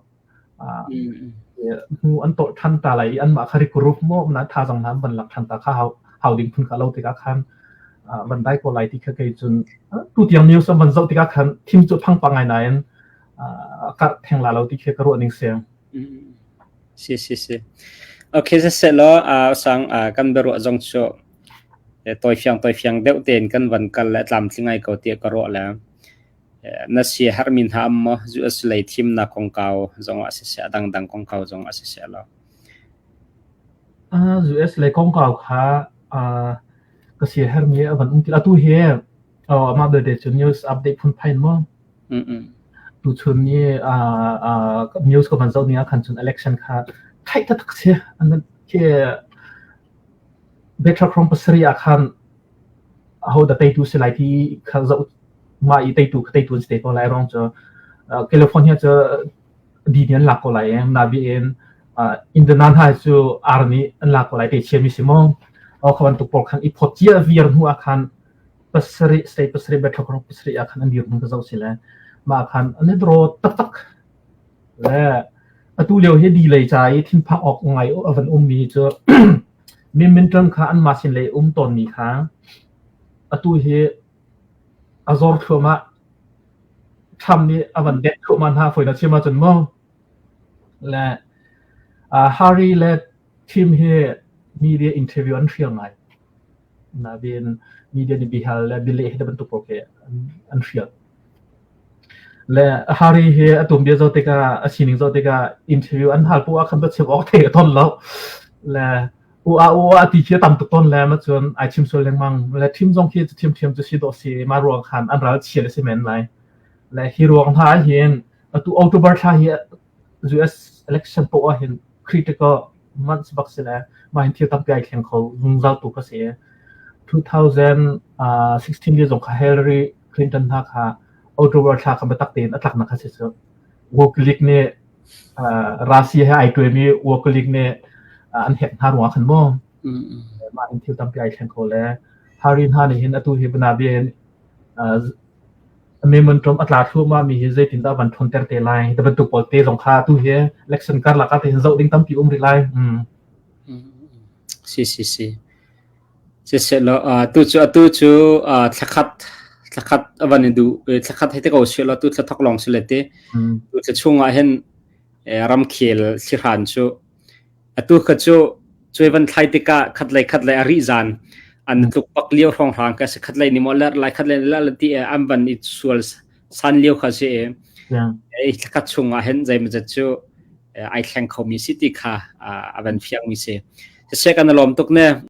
Hnu an tawh ṭhan ta lai i anmah kha regroup maw na thazaang hna an van lak ṭhan ta kha hau hau ding phun kha lo tikah khan van dai ko lai ti kha kei cun tutiang news an van zoh tikah khan thim cu phang pa ngai nain karh theng la lo ti khi ka ruah ning si. Si si si. Okay, siseh law sang kan biaruah zong cu tawifiang tawifiang deuh tein kan van kal le tlamtling ngai ko tiah ka ruah le. Na siaherhmi hna um maw? US lei thimnak kongkau zongah siseh, a dangdang kongkau zongah siseh law. US lei kongkau kha ka siaherhmi a van um ti. Atu hi amah belte cu news update phunphai in maw? Tuchun ni news ka van zoh ning ah khan cun election kha theih taktak si. Khi Battleground pasarih ah khan ahodah teitu si lai ti kha zoh mah i teitu kha teitu an si te ko lai ruang cu California cu di nih an lak ko lai i nabi in Indiana hna cu ar nih an lak ko lai te chiami si maw kha bantuk pawl khan i phawt cia viar hnu ah khan pasarih state pasarih battleground pasarih ah khan an dirhmun ka zoh si le mah khan an i draw taktak le atu lio hi di lei ca i thinphang awk ngai a van ummi cu Min kha anmah sin lei um tawnmi kha atu hi a zor thluahmah. Trump nih a van dek thluahmah hna fawi na chim ahcun mu. Le Harry le Tim hi media interview an hrial ngai. Nain media nih bihal le bialeh hi bantuk pawl khi an hrial. Le Harry hi a tuanbia zoh tikah a sining zoh tikah interview an hal poah khan va chim awk thei a ton lo. Le ua ua ti khi a tam tuk tawn le ma cun ai chim sual lengmang. Le Tim zong khi cu thiamthiam cu si dawh si mah ruang khan an ral chia le si men lai. Le hi ruang hna ah hin atu October thla hi US election poah ah hin critical months bak si le mah hin thil tampi ai thleng kho zungzal tu ka si. 2016 lio zong kha Hillary Clinton hna kha October thla kha biatak tein a tlaknak kha si cu. Work nih Russia he ai tuaimi Work nih an hek hna ruangah khan mu. Mah in thil tampi ai thleng kho le Harry hna nih hin atu hi bana in Amendment Trump a tla thluahmah mi hi zeitindah van ṭhawnter te lai ti bantuk pawl te zong kha atu hi election karlak ah te hin zoh ding tampi um rih lai. Si si si. Siseh law tu cu atu cu thlakhat Thlakhat a van i duh thlakhat hei te ko si law tu thla thok lawng si le ti. Tu thla chung ah hin ramkhel thlihran cu atu kha cu cuai van thlai tikah khat lei khat lei a rih zan an tluk pak lio hrawng hrang ka si khat lei ni maw ler lai khat lei ler ti an van i sual san lio kha si i thlakhat chung ah hin zeimawzat cu ai thleng khomi si ti kha a van fiang mi si. Siseh kan lawm tuk ne.